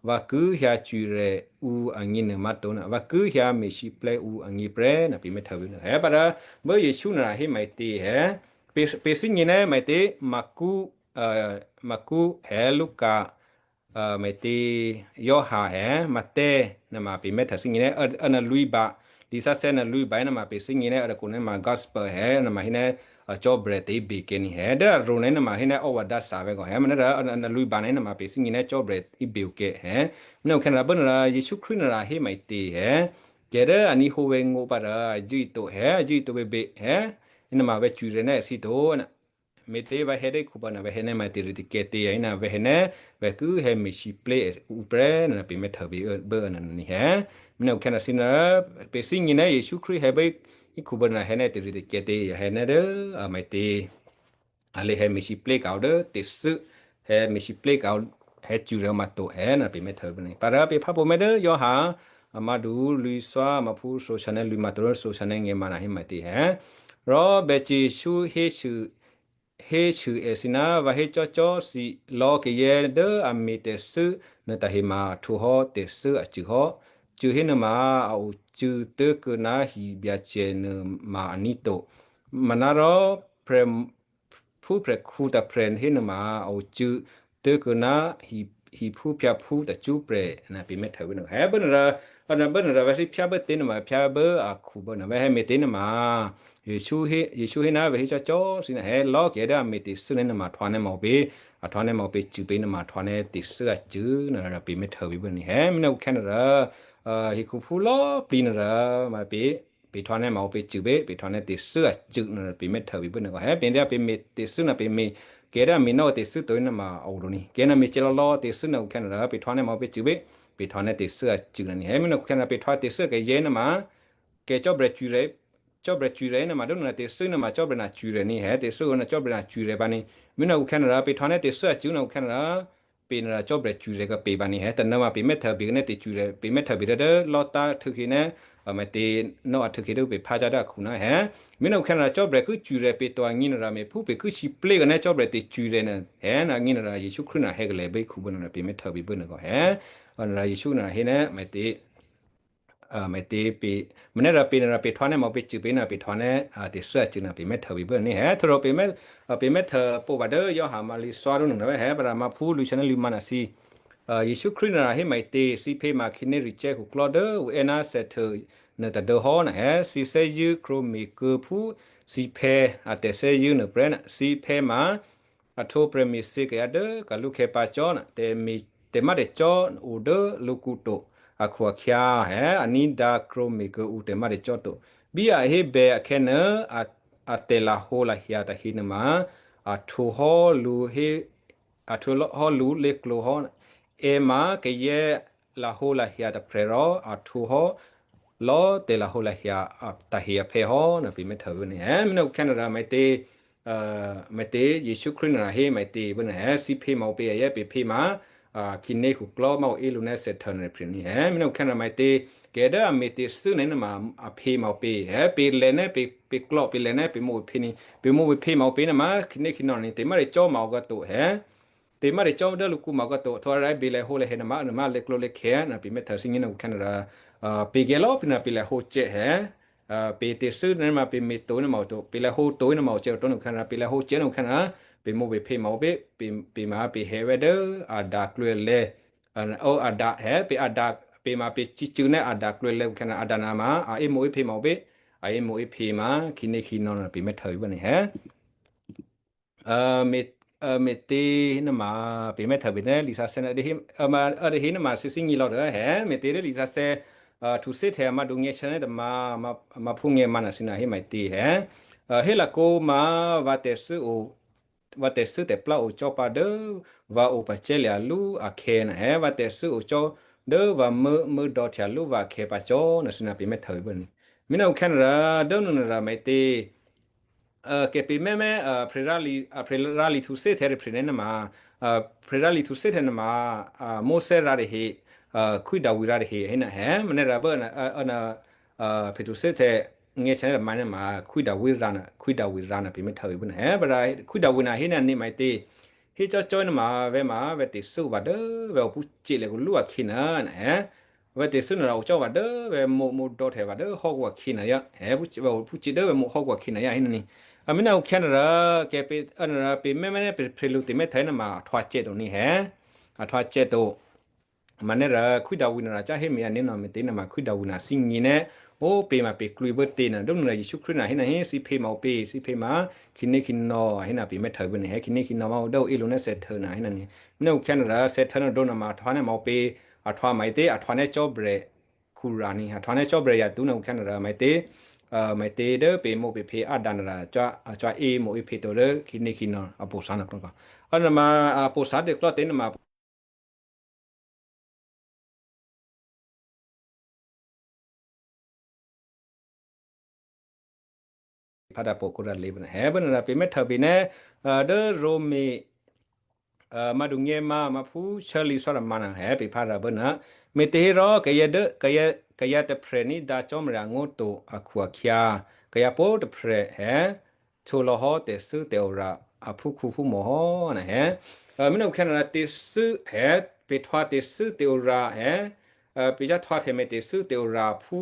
vǎ ki hyǎ cwirè ǔ agněnuô má̤to, vǎ ki hyǎ me̤siplè́ ǔ agně prè́ nè̤, pè̤ mè̤htô bě nè̤, hé, pǎ dố, bố Jesǔ nè̤ hé me̤tě, hé, pè̤, pè̤ thígně nè̤ me̤tě, Markú, a, Markú, hé, Luka, a, me̤tě, Yawha, hé, Mathè, nè̤ ma pè̤ mè̤htô thígně nè̤, a, a nè̤ lwǐ̤ba, lisǎsè̌ nè̤ lwǐ̤ba nè̤ ma pè̤ thígně nè̤, a dôkǔ nè̤ ma gospel, hé, nè̤ ma hé nè̤, a, Cò́brè̤ tè̤ íbè kè̌ nè̤, hé, dố a ro nè̤, nè̤ ma hé nè̤, ó vǎ dǎ thǎ vè̤́ gò, hé, ma nè̤ dố, a, a nè̤ lwǐ̤ba nè̤, nè̤ ma pè̤ thígně nè̤, Cò́brè̤ íbè kè̌, hé, mènè̤ akhu khyá nè̤ bố nè̤, Jesǔ Krístu nè̤ hé me̤tě, hé, kayǎ dố a ní̤huô̌ vǎ ngó̤ pǎ rò a zṳ̂́e to, hé, a zṳ̂́e to bě bě, hé, nè̤ ma vǎ cwirè nè̤ thǐ to, nè̤, me̤tě vǎ hyǎ dố hekhu bố nè̤, vǎ hyǎ nè̤ ma tè̤ritè̤kyǎ tě, a, nè̤ vǎ hyǎ nè̤, vǎ ki hyǎ me̤siplè́ ǔ prè́ nè̤, pè̤ mè̤htô bě, bố nè̤ nè̤, hé, mènè̤ akhu khyá nè̤ thǐ nè̤, pè̤ thígně nè̤, Jesǔ Krístu hé bố hekhu bố nè̤ hyǎ nè̤ tè̤ritè̤kyǎ tě, a hyǎ nè̤ dố, a, me̤tě. A lě hé me̤siplè́ ka̤ ǔ dố tè̤thû́, hé me̤siplè́ ka̤ ǔ, hé cwirè ǔ má̤to, hé nè̤ pè̤ mè̤htô bě nè̤. Pǎ rò pè̤ phǎ pǒ mè̤ dố Yawha, a, Mark dushyánè̌, Markphú sǒshyánè̌ lwǐ̤ ma tôrǒ sǒshyánè̌ ngè̤ ma nè̤ hé me̤tě, hé. Rò Byacè Jesǔ hésû, hésû èthǐ nè̤, vǎ hécò́cò́ thǐ, lò̌ kayǎ dố a me̤ tè̤thû́ nuôtahe ma a htwǒ hò́ tè̤thû́ acṳ̂ hò́. Cṳ̂ hénuôma a ocû̌ tố̤kuô̌ ná hibyacè nuôma aní̤ to. Manárò prè̤ phúprè̤khǔ tôprè̤ hénuôma a ocû̌ tố̤kuô̌ ná hi, hiphúphyǎphú tacṳ́prè̤ nè̤, pè̤ mè̤htô bě nè̤, hé, bố nè̤ rò, a nè̤ bố nè̤ rò vǎ thǐ phyá bố tě nè̤ ma phyá bố akhu bố nè̤, vǎ hyǎ me̤tě nè̤ ma. Jesǔ hé, Jesǔ hé nè̤, vǎ hécò́cò́ thǐ nè̤, hé lò̌ kayǎ dố a me̤ tè̤thû́ nè̤, nè̤ ma htwǒ nè̤ ma ǔpě, a htwǒ nè̤ ma ǔpě cṳ̂ pě nè̤ ma htwǒ nè̤ tè̤thû́ acṳ̂ nè̤ rò pè̤ mè̤htô bě bố nè̤, hé, mènè̤ akhu khyá nè̤ rò, a, hekhuphú lò̌꤮ plǐ nè̤ rò, ma pè̤, pè̤ htwǒ nè̤ ma ǔpě cṳ̂ pě, pè̤ htwǒ nè̤ tè̤thû́ acṳ̂ nè̤, pè̤ mè̤htô bě bố nè̤ kò, hé, pè̤ dố pè̤ me̤ tè̤thû́ nè̤ pè̤ me̤, kayǎ dố a me̤ nò́ tè̤thû́ to nè̤ ma a o dǒ nè̤, kayǎ nè̤ me̤ cè lò̌ lò̌ tè̤thû́ nè̤ akhu khyá nè̤ rò, pè̤ htwǒ nè̤ ma ǔpě cṳ̂ pě, pè̤ htwǒ nè̤ tè̤thû́ acṳ̂ nè̤, hé, mènè̤ akhu khyá nè̤ pè̤ htwǒ tè̤thû́ kayǎ nè̤ ma, kayǎ cò́brè̤ cwirè, cò́brè̤ cwirè nè̤ ma dố nè̤ tè̤thû́ nè̤ ma cò́brè̤ nè̤ cwirè nè̤, hé, tè̤thû́ nè̤ cò́brè̤ nè̤ cwirè pǎ nè̤, mènè̤ akhu khyá nè̤ rò pè̤ htwǒ nè̤ tè̤thû́ acṳ̂ nè̤ akhu khyá nè̤ rò, pè̤ nè̤ rò cò́brè̤ cwirè kè pě pǎ nè̤, hé, tônè̌ ma pè̤ mè̤htô bě nè̤ tè̤cwirè, pè̤ mè̤htô bě dố, dố lò̤́tǎ̤ htû̌ khyě nè̤, a, me̤tě, nò́ a htû̌ khyě dố pè̤ phá zǎ dố akhu nè̤, hé, mènè̤ akhu khyá nè̤ rò cò́brè̤ ki cwirè pě to agně nè̤ rò me̤phú pě ki siplé kè́ nè̤ cò́brè̤ tè̤cwirè nè̤, hé, nè̤ agně nè̤ rò Jesǔ Krístu nè̤ hé kèlè bố hekhu bố nè̤ pè̤ mè̤htô bě bố nè̤ kò, hé, nè̤ rò Jesǔ nè̤ hé nè̤ me̤tě, a, me̤tě pě, mènè̤ rò pě nè̤ rò pè̤ htwǒ nè̤ ma ǔpě cṳ̂ pě nè̤, pè̤ htwǒ nè̤, a, tè̤thû́ acṳ̂ nè̤ pè̤ mè̤htô bě bố nè̤, hé, htwǒ rò pè̤ mè̤, a, pè̤ mè̤htô pǒ pǎ dố Yawha Mark lǐ sǒ rú nè̤ rò, hé, pǎ rò Markphú lwǐ̤shyǎ nè̤ lwǐ̤ ma nè̤ thǐ, a, Jesǔ Krístu nè̤ rò hé me̤tě, thǐ phě ma khǐné rikè̤ khuklò́ dố ǔ è́ ná Satan nuô tadû́ hò́ nè̤, hé, thǐ thè́zṳ̂́ krwǒme̤ kuô̌ phú thǐ phě a tè̤thè́zṳ̂́ nuô prè́ nè̤, thǐ phě ma a htwǒ prè̤me̤thyě kayǎ dố ka̤lǔkhè̌ pǎ cò́ nè̤, tè̤me̤, tè̤má̤tè̤cò́ o dố lǔkǔ to akhu-akhyǎ, hé, a ní̤dǎ krwǒme̤ kuô̌ ǔ tè̤má̤tè̤cò́ to. Bí a hébè akhè̌nuô, a, a tè̤lahǒ lahya tahe nuôma, a htwǒ hò́ lǔ hé, a htwǒ hò́ lǔ lé̤klǒ hò́. È ma kayǎ lahǒ lahya tôprè̤ rò a htwǒ hò́ lò̌ tè̤lahǒ lahya a, tahe aphè̌ hò́ nè̤, pè̤ mè̤htô bě nè̤, hé, mènè̤ akhu khyá nè̤ rò me̤tě, a, me̤tě Jesǔ Krístu nè̤ rò hé me̤tě bố nè̤, hé, thǐ phě ma ǔpě a yě pè̤ phě ma, a, khǐné khuklò́ ma ǔ è́ lǔ nè̤ Satan nuô prè́ nè̤, hé, mènè̤ akhu khyá nè̤ rò me̤tě, kayǎ dố a me̤ tè̤thû́ nè̤ nè̤ ma a phě ma ǔpě, hé, pě lè̤ nè̤ pě, pě klò̌ pě lè̤ nè̤ pě mǒ pě nè̤, pě mǒ pě phě ma ǔpě nè̤ ma khǐné khǐnò nè̤ tè̤má̤tè̤cò́ ma ǔ gǎ to, hé, tè̤má̤tè̤cò́ dố lǔkǔ ma ǔ gǎ to, htwǒ rò bè lèhǒ lèhè nè̤ ma, nè̤ ma lé̤klǒ lé̤khè̌ nè̤, pè̤ mè̤htô thígně nè̤ akhu khyá nè̤ rò, a, pě gèlò́ pě nè̤ pě lèhǒ cè, hé, a, pě tè̤thû́ nè̤ ma pě me̤tě nè̤ ma ǔ to, pě lèhǒ tě nè̤ ma ǔ cè to nè̤ akhu khyá nè̤, pě lèhǒ cè nè̤ akhu khyá nè̤, pě mǒ pě phě ma ǔpě, pě, pě ma pě hè vè̤́ dố a dǎ klwǐ lè̤, a, o, a dǎ, hé, pě a dǎ pě ma pě cícû̌ ná Adam klwǐlè̌ khukhyǎ nuô, Adam nuô ma a émǒ éphě ma ǔpě? A émǒ éphě ma khǐnékhǐnò̌ nuô pě mè́htô bố nuô hé. Ò, me̤, ò, me̤tě nuôma pě mè́htô bě ná lisǎsè̌ nuô, ò, ma, ò, tahe nuôma thǐ thímí lò̌ dố hé, me̤tě dố lisǎsè̌, ò, htuthè́htya a mǎdǔ ngè̌ shyáná tôma, ma, ma phúngè̌ ma nuô thǐ nuô hé maǐtě hé. Ò, hé lakǒ ma vǎ tè̤thû́ o, vǎ tè̤thû́ tè̤plá o cò́ pǎ dố vǎ o pacè̤̌lya̤ lú akhè̌ nuô hé, vǎ tè̤thû́ o cò́ dố vǎ mû́, mû́dò̌htya lú vǎ akhè̌ pǎ cò́ nuô thǐ nuô pě mè́htô bố nuô. Mǐnà khukhyǎ nuô rò, dố nuô nuô rò maǐtě, ò, kè̤pě mè́mè́, ò, prè̤ rǎ li, ò, prè̤ rǎ li htuthè́htya tôprè̤ nuôma, ò, prè̤ rǎ li htuthè́htya nuôma, ò, Mosè rǎ tahe, ò, Khwí Davi rǎ tahe hé nuô hé, manè́ rǎ bố, ò, ò, ò, prè̤ htuthè́htya ngè̌ shyáná tôma nuôma Khwí Davi rǎ nuô, Khwí Davi rǎ nuô pě mè́htô bố nuô hé, vǎ rǎ Khwí Davi nuô hé nuô nè̤ maǐtě, hé cò́cò́ nuôma vè̤ ma vè̤ tè̤thû́ o pǎ dố vè̤ o phúcě̤lè̤ lú akhǐ nuô, hé. Vè̤ tè̤thû́ nuô rò o cò́ pǎ dố vè̤ mǒ, mǒdò̌htya pǎ dố hò́kǔ akhǐ nuô yá. Hé, phúcě, vè̤ o phúcě dố vè̤ mǒ hò́kǔ akhǐ nuô yá, hé nuô ni. Ò, mǐnà khukhyǎ nuô rò, kè̤pě, ò, nuô rò pě mè́mè́ ná pě, prè̤lu tè̤mè́htô nuôma a htwǎ cè̌ to ni hé. A htwǎ cè̌ to. Manè́ rò Khwí Davi nuô rò cò́ hé mi ané̤ nuô me̤tě nuôma Khwí Davi nuô thímí ná, ò, pě ma pě klwǐ bố tě nuô, dố nuô rò Jesǔ Krístu nuô hé nuô hé, thǐ phě ma ǔpě, thǐ phě ma khǐnékhǐnò̌ hé nuô pě mè́htô bố nuô hé, khǐnékhǐnò̌ ma o dố o é lǔ ná thè́htô nuô hé nuô ni. Mǐnà khukhyǎ nuô rò thè́htô nuô dǒ nuôma a htwǎ ná ma ǔpě, a htwǎ maǐtě, a htwǎ ná Cò́brè̤ khǔrà ni, a htwǎ ná Cò́brè̤ yatǔ nuô khukhyǎ nuô rò maǐtě, ò, maǐtě dố pě mǒ pě phě Adam nuô rò cò́, ò, cò́ émǒ éphě to dố khǐnékhǐnò̌ a pǒ sǎ nuô klò̌. Ò, nuôma a pǒ sǎ tě klò̌ tě nuôma pě phá rǎ pǒ kǒ rǎ lě bố nuô hé, bố nuô rò pě mè́htô bě ná, ò, dố Roma, ò, mǎdǔ ngè̌ ma, ma phú shirley sò́rama nuô hé pě phá rǎ bố nuô. Me̤těhérò kayǎ dố, kayǎ, kayǎ tôprè̤ ní̤dǎ Cò́marya ngó̤ to akhu-akhyǎ, kayǎ pwǒ̤꤮ tôprè̤ hé, htwǒ lò̌ hò́ tè̤thû́ tè̤ora aphúkhǔphúmò hò́ nuô hé. Ò, mǐnà khukhyǎ nuô rò tè̤thû́ hé, pě htwǎ tè̤thû́ tè̤ora hé, ò, pě htwǎhtya mè̤ tè̤thû́ tè̤ora phú,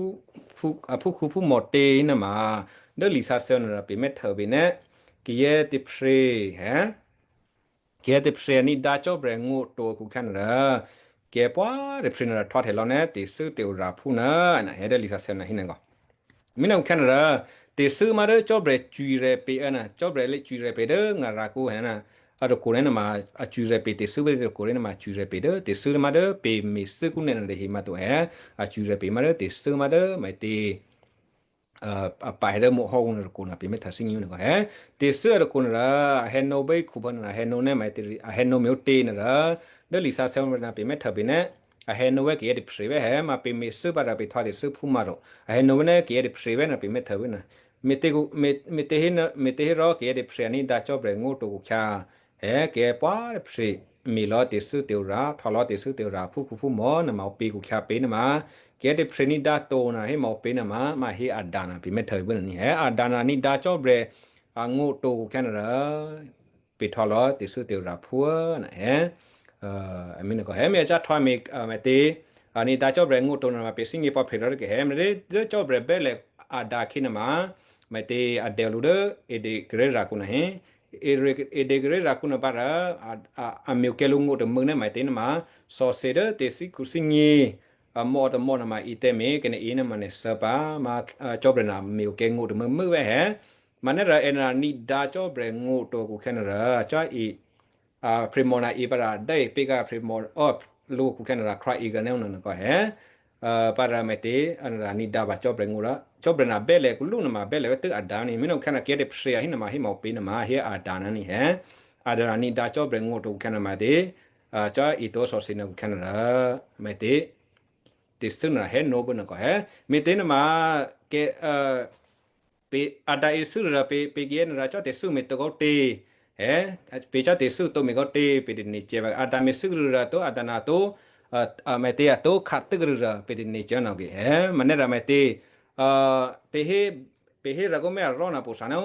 phú, aphúkhǔphúmò tě nuôma, dố lisǎsè̌ nuô rò pě mè́htô bě ná, kayǎ tôprè̤ hé, kayǎ tôprè̤ ní̤dǎ Cò́brè̤ ngó̤ to khukhyǎ nuô rò, kayǎ pwǒ̤꤮ tôprè̤ nuô rò htwǎhtya lò̌ ná tè̤thû́ tè̤ora phú nuô, nuô hé dố lisǎsè̌ nuô hé nuô kò. Mǐnà khukhyǎ nuô rò, tè̤thû́ má̤ dố Cò́brè̤ cwi̤rè̤ pě, ò, nuô, Cò́brè̤ lě cwi̤rè̤ pě dố ngara̤ kǔ hé nuô, a tôkwo nuôma, a cwi̤rè̤ pě tè̤thû́ pě tôkwo nuôma cwi̤rè̤ pě dố tè̤thû́ má̤ dố pě me̤thû́ kǔ nuô nuôtahe má̤to hé, a cwi̤rè̤ pě má̤ dố tè̤thû́ má̤ dố maǐtě, ò, a pa̤ hé dố mǒ hò́kǔ nuô tôkwo nuô pě mè́htô thímí nuô kò hé. Tè̤thû́ a tôkwo nuô rò, a hè̌nǒ bố hekhuphú nuô, a hè̌nǒ ná maǐtě, a hè̌nǒ me̤ ǔtě nuô rò, dố lisǎsè̌ nuô rò pě mè́htô bě ná, a hè̌nǒ vè̤́ kayǎ tôprè̤ vè̤́ hé, ma pě me̤thû́ pǎ rò pě htwǎ tè̤thû́ phú ma rò, a hè̌nǒ vè̤́ ná kayǎ tôprè̤ vè̤́ nuô pě mè́htô bě nuô. Me̤tě, me̤, me̤těhérò, me̤těhérò kayǎ tôprè̤ a ní̤dǎ Cò́brè̤ ngó̤ to khukhyǎ, hé, kayǎ pwǒ̤꤮ tôprè̤ me̤ lò̌ tè̤thû́ tè̤ora, htwǒ lǒ tè̤thû́ tè̤ora phúkhǔphúmò nuôma ǔpě khukhyǎ pě nuôma, kayǎ tôprè̤ ní̤dǎ to nuô hé ma ǔpě nuôma, ma hé Adam nuô pě mè́htô bě nuô ni hé, Adam nuô ní̤dǎ Cò́brè̤, a ngó̤ to khukhyǎ nuô rò, pě htwǒ lò̌ tè̤thû́ tè̤ora phú nuô hé, ò, a mǐ nuô kò hé, me̤ a cò́ htwǒ me̤, ò, maǐtě, a ní̤dǎ Cò́brè̤ ngó̤ to nuôma pě thímí pò̤phè rò kè hé, me̤ dố, dố Cò́brè̤ bè́lè Adam akhǐ nuôma, maǐtě a dèo lǔ dố Eden Garden rakǔ nuô hé. Eden, Eden Garden rakǔ nuô pǎ rò, a, a, a me̤ okè̌ lǔ ngó̤ tômû̌ ná maǐtě nuôma, thòthè dố tè̤thíkhu thímí, a, mò̌ tômò̌ nuôma itè̤ me̤ kène i nuôma nè̤ thû́ pǎ, ma, ò, Cò́brè̤ nuô me̤ okè̌ ngó̤ tômû̌ mû̌ vè̤́ hé. Manè́ rò è nuô ní̤dǎ Cò́brè̤ ngó̤ to khukhyǎ nuô rò, cò́ i, a, prè̤mò nuô i pǎ rò dố è pě kǎ prè̤mò, ò, lǔ khukhyǎ nuô rò Christ i gǎ nuô nuô kò hé. Ò, pǎ rò maǐtě, a nuô rò ní̤dǎ pǎ Cò́brè̤ ngó̤ rò, Cò́brè̤ nuô bè́lè kǔ lǔ nuôma bè́lè vè̤́ tû́ Adam ni, mǐ nuô khukhyǎ nuô kayǎ tôprè̤ a hé nuôma hé ma ǔpě nuôma hé Adam nuô ni hé. Adam nuô ní̤dǎ Cò́brè̤ ngó̤ to khukhyǎ nuô maǐtě, ò, cò́ i to thòthè nuô khukhyǎ nuô rò, maǐtě, tè̤thû́ nuô hè̌nǒ bố nuô kò hé. Me̤tě nuôma, kè, ò, pě Adam e thû́ rû̌ rò pě, pě kayǎ nuô rò cò́ tè̤thû́ me̤ tǒ kò tě. Hé, pě cò́ tè̤thû́ tǒ me̤ kò tě, pě tane̤ cè̤ vǎ Adam e thû́ rû̌ rò tó, Adam nuô tó, ò, ò, maǐtě a tó khǎtû́ rû̌ rò pě tane̤ cè̤ nuô kè hé, manè́ rò maǐtě, ò, pě hé, pě hé rò kò mè̤ arò́ nuô pwǒ̤ sǎ nuô,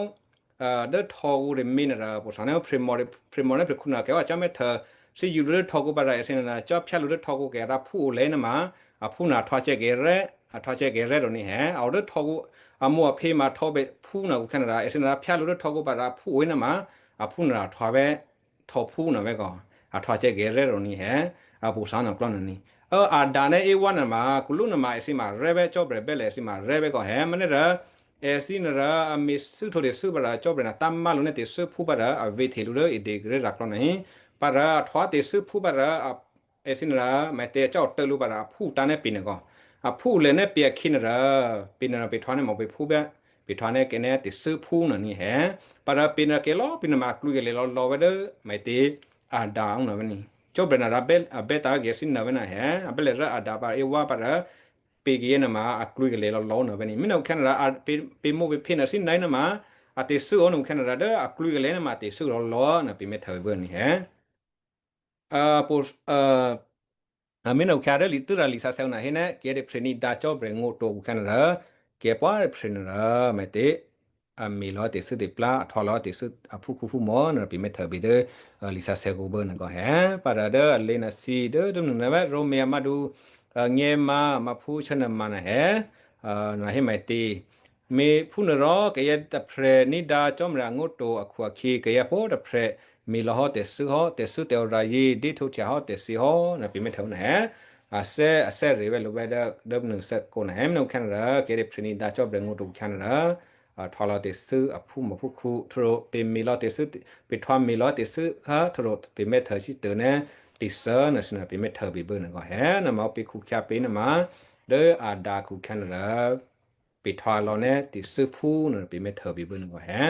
ò, dố htò̌kǔ tômě nuô rò pwǒ̤ sǎ nuô prè̤mò, prè̤mò nuô prè̤khǔ nuô kè vǎ cò́ mè̤htô, thí yǔ lǔ dố htò̌kǔ pǎ rò èthǐ nuô cò́ phyá lǔ dố htò̌kǔ kè rǎ phú o lě nuôma, a phú nuô a htwǎ cè̌ kè rè́, a htwǎ cè̌ kè rè́ rò ni hé, a o dố htò̌kǔ, a mǒ a phě ma htò̌ bě phú nuô khukhyǎ nuô rò, èthǐ nuô rò phyá lǔ dố htò̌kǔ pǎ rò phú o nuôma, a phú nuô a htwǎ vè̤́, htò̌ phú nuô vè̤́ kò, a htwǎ cè̌ kè rè́ rò ni hé, a pwǒ̤ sǎ nuô klò́ nuô ni, Ơ Adam ná Eva nuôma kulú nuôma èthǐ ma rè́bè́, Cò́marya bè́lè èthǐ ma rè́bè́ kò hè̌, manárò èthǐ nuôrò a me̤thû́ htwǒ tè̤thû́ pǎ rò Cò́marya ná támá lǔ ná tè̤thû́phú pǎ rò a vě hte lǔ dố Eden ké̤ rǎklò̌ nuô hí. Pǎ rò a htwǒ tè̤thû́phú pǎ rò a, èthǐ nuôrò mè̤tě a cò́ otố̤ lǔ pǎ rò a phútǎ̤ ná pè̤ nuô kò. A phúlè ná pè̤ akhǐ nuôrò pè̤ nuôrò pè̤ htwǒ ná mò̤ pè̤phú bè́, pè̤ htwǒ ná kèné tè̤thû́phú nuô ní hè̌. Pǎ rò pè̤ nuô kèlò́ pè̤ nuôma a klwǐ kèlè lò̌lò̌ vè̤ dố mè̤tě Adam nuô vè̤ ní. Cò́marya rǎ bè́, a bè́ tǎ̤ kèthǐ nuô vè̤ nuô hè̌, a bè́lè rò Adam pǎ Eva pǎ rò pè̤ kayě nuôma a klwǐ kèlè lò̌lò̌ nuô vè̤ ní. Mí nuô khè̌ nuôrò pè̤, pè̤ mò̤ pè̤phè nuô thǐ nuô nuôma a tè̤thû́ ǒ nuô khè̌ nuôrò dố a klwǐ kèlè nuôma a tè̤thû́ lò̌lò̌ nuô pè̤ mè̤htô vè̤ ní hè̌. A, pos, a, a mí nuô khè̌ dố li tû́ra lisǎsè̌ nuô hé ná kayǎ tôprè̤ ní̤dǎ Cò́marya ngó̤ to khè̌ nuôrò, kayǎ pwá̤ tôprè̤ nuôrò mè̤tě a me̤ lò̌ tè̤thû́ tè̤plá, a htwǒ lò̌ tè̤thû́ aphúkhǔphú mò̤́ nuô pè̤ mè̤htô bè́ dố, a, lisǎsè̌ kǔ bố nuô kò hè̌. Pǎ rò dố a lě nuô thǐ dố dố nuô vè̤ Roma a mǎdu, a, nyě̤mǎ, mǎphú shuốnuô̌mǎ nuô hè̌, a, nuô hé mè̤tě. Me̤phúnuôrò kayǎ tôprè̤ ní̤dǎ Cò́marya ngó̤ to akhu-akhyě kayǎ pwǒ̤꤮ tôprè̤ me̤ lò̌ hò́ tè̤thû́ hò́, tè̤thû́ tè̤ora yě dé htwǒhtya hò́ tè̤thyě hò́ nuô pè̤ mè̤htô nuô hè̌. A thè́, a thè́ rè̤ vè̤ lǔ vè̤ dố, dố nuô thè́ kǒ nuô hè̌. Mí nuô khè̌ nuôrò kayǎ tôprè̤ ní̤dǎ Cò́marya ngó̤ to khè̌ nuôrò, a, htwǒ lò̌ tè̤thû́ aphú mò̤ phúkhǔ, htwǒ pè̤ me̤ lò̌ tè̤thû́, pè̤ htwǒ me̤ lò̌ tè̤thû́ hò́, htwǒ pè̤ mè̤htô sítô ná tè̤thû́ nuô thǐ nuô pè̤ mè̤htô bè́ bố nuô kò hè̌. Nuôma pè̤ khǔ khè̌ pè̤ nuôma dố Adam khǔ khè̌ nuôrò pè̤ htwǒ lò̌ ná tè̤thû́phú nuô pè̤ mè̤htô bè́ bố nuô kò hè̌.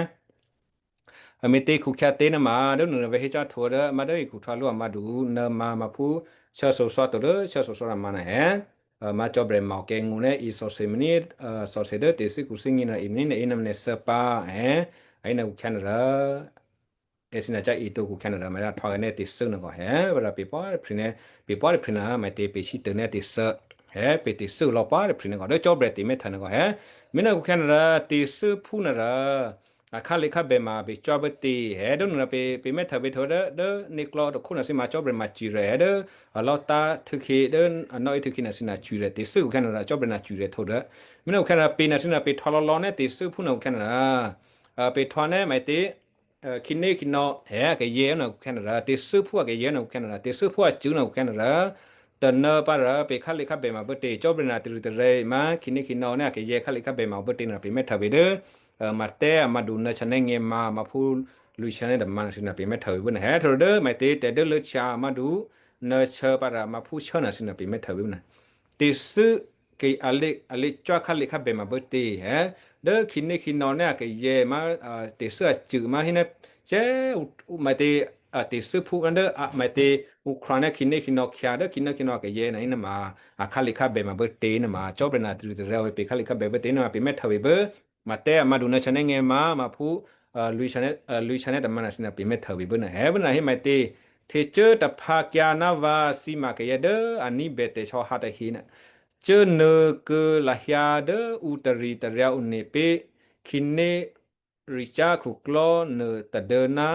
A me̤tě khǔ khè̌ tě nuôma dố nuô vè̤ hé cò́ htwǒ dố a mǎ dố khǔ htwǒ lǔ a mǎdu, nuô̌mǎ, mǎphú shuốthuô̌ to dố shuốthuô̌ rǎmǎ nuô hè̌. A, mǎ Cò́marya ma-o kè́ ngó̤ ná è sò̌sè mò̤́ ní, a, sò̌sè dố tè̤thû́ khǔ thímí nuô è mò̤́ ní nuô è nuô̌mǎ shuốpǎ hè̌. A hé nuô khè̌ nuôrò èthǐ nuô cò́ è to khǔ khè̌ nuôrò mè̤ dố htwǒ kayǎ tè̤thû́ nuô kò hè̌. Pǎ rò pè̤ pwá̤ tôprè̤ nuô, pè̤ pwá̤ tôprè̤ nuô mè̤tě pè̤ sítô ná tè̤thû́ hè̌, pè̤ tè̤thû́ lò̌ pwá̤ tôprè̤ nuô kò dố Cò́marya tè̤ mè̤htô nuô kò hè̌. Mí nuô khǔ khè̌ nuôrò tè̤thû́phú nuôrò a khǎlèkhǎbè ma pè̤ cò́ bố tě hè̌ dố nuô pè̤, pè̤ mè̤htô bè́ htwǒ dố, dố nyě̤klò̌ tôkhó nuô thǐ ma Cò́marya ma cirè hè̌ dố, a, lò̤́tǎ̤ htuô̌khǐ dố, a, nò̌-é htuô̌khǐ nuô thǐ nuô cirè tè̤thû́ khǔ khè̌ nuôrò Cò́marya nuô cirè htwǒ dố. Mí nuô khǔ khè̌ nuôrò pè̤ nuô thǐ nuô pè̤ htwǒ lò̌ lò̌ ná tè̤thû́phú nuô khǔ khè̌ nuôrò, a, pè̤ htwǒ ná mè̤tě, a, khǐné khǐnò̌ hè̌ a kayǎ nuô khǔ khè̌ nuôrò, tè̤thû́phú a kayǎ nuô khǔ khè̌ nuôrò, tè̤thû́phú a cṳ̂ nuô khǔ khè̌ nuôrò, tônuô pǎ rò pè̤ khǎlèkhǎbè ma bố tě, Cò́marya nuô tarû̌tarè̤ ma khǐné khǐnò̌ ná a kayǎ khǎlèkhǎbè ma bố tě nuô pè̤ mè̤htô bè́ dố, a, mǎ tè̤ a mǎdu nuô shuốnuô̌ nyě̤mǎ, mǎphú lwǐ̤ shuốnuô̌ tômǎ nuô thǐ nuô pè̤ mè̤htô bè́ bố nuô hè̌. Htwǒ dố mè̤tě tè̤ dố lǔ shyǎ a mǎdu, nuô shuốpǎ rò mǎphú shuốnuô thǐ nuô pè̤ mè̤htô bè́ bố nuô. Tè̤thû́ kayǎ a lě, a lě cò́ khǎlèkhǎbè ma bố tě hè̌, dố khǐné khǐnò̌ ná a kayǎ ma, a, tè̤thû́ a cṳ̂ ma hé ná, cè̤́, ǔ, ǔ mè̤tě, a, tè̤thû́phú ná dố, a, mè̤tě, ǔ khǎ ná khǐné khǐnò̌ khyǎ dố khǐné khǐnò̌ a kayǎ nuô hé nuôma, a khǎlèkhǎbè ma bố tě nuôma, Cò́marya nuô tarû̌tarè̤ pè̤ khǎlèkhǎbè bố tě nuôma pè̤ mè̤htô bè́ bố, mǎ tè̤ a mǎdu nuô shuốnuô̌ nyě̤mǎ, mǎphú, a, lwǐ̤ shuốnuô̌, a, lwǐ̤ shuốnuô̌ tômǎ nuô thǐ nuô pè̤ mè̤htô bè́ bố nuô hè̌. Bố nuô hé mè̤tě, htecuố taphǎkyǎ ná vǎ thǐ ma kayǎ dố a ní̤bè tè̤sò̌hǎ tahe nuô, cuốnuô̌ kuô̌ lahyǎ dố ǔ taritaryǎ one pé̤ khǐné ricyá̤ khuklò́ nuô tadû́ ná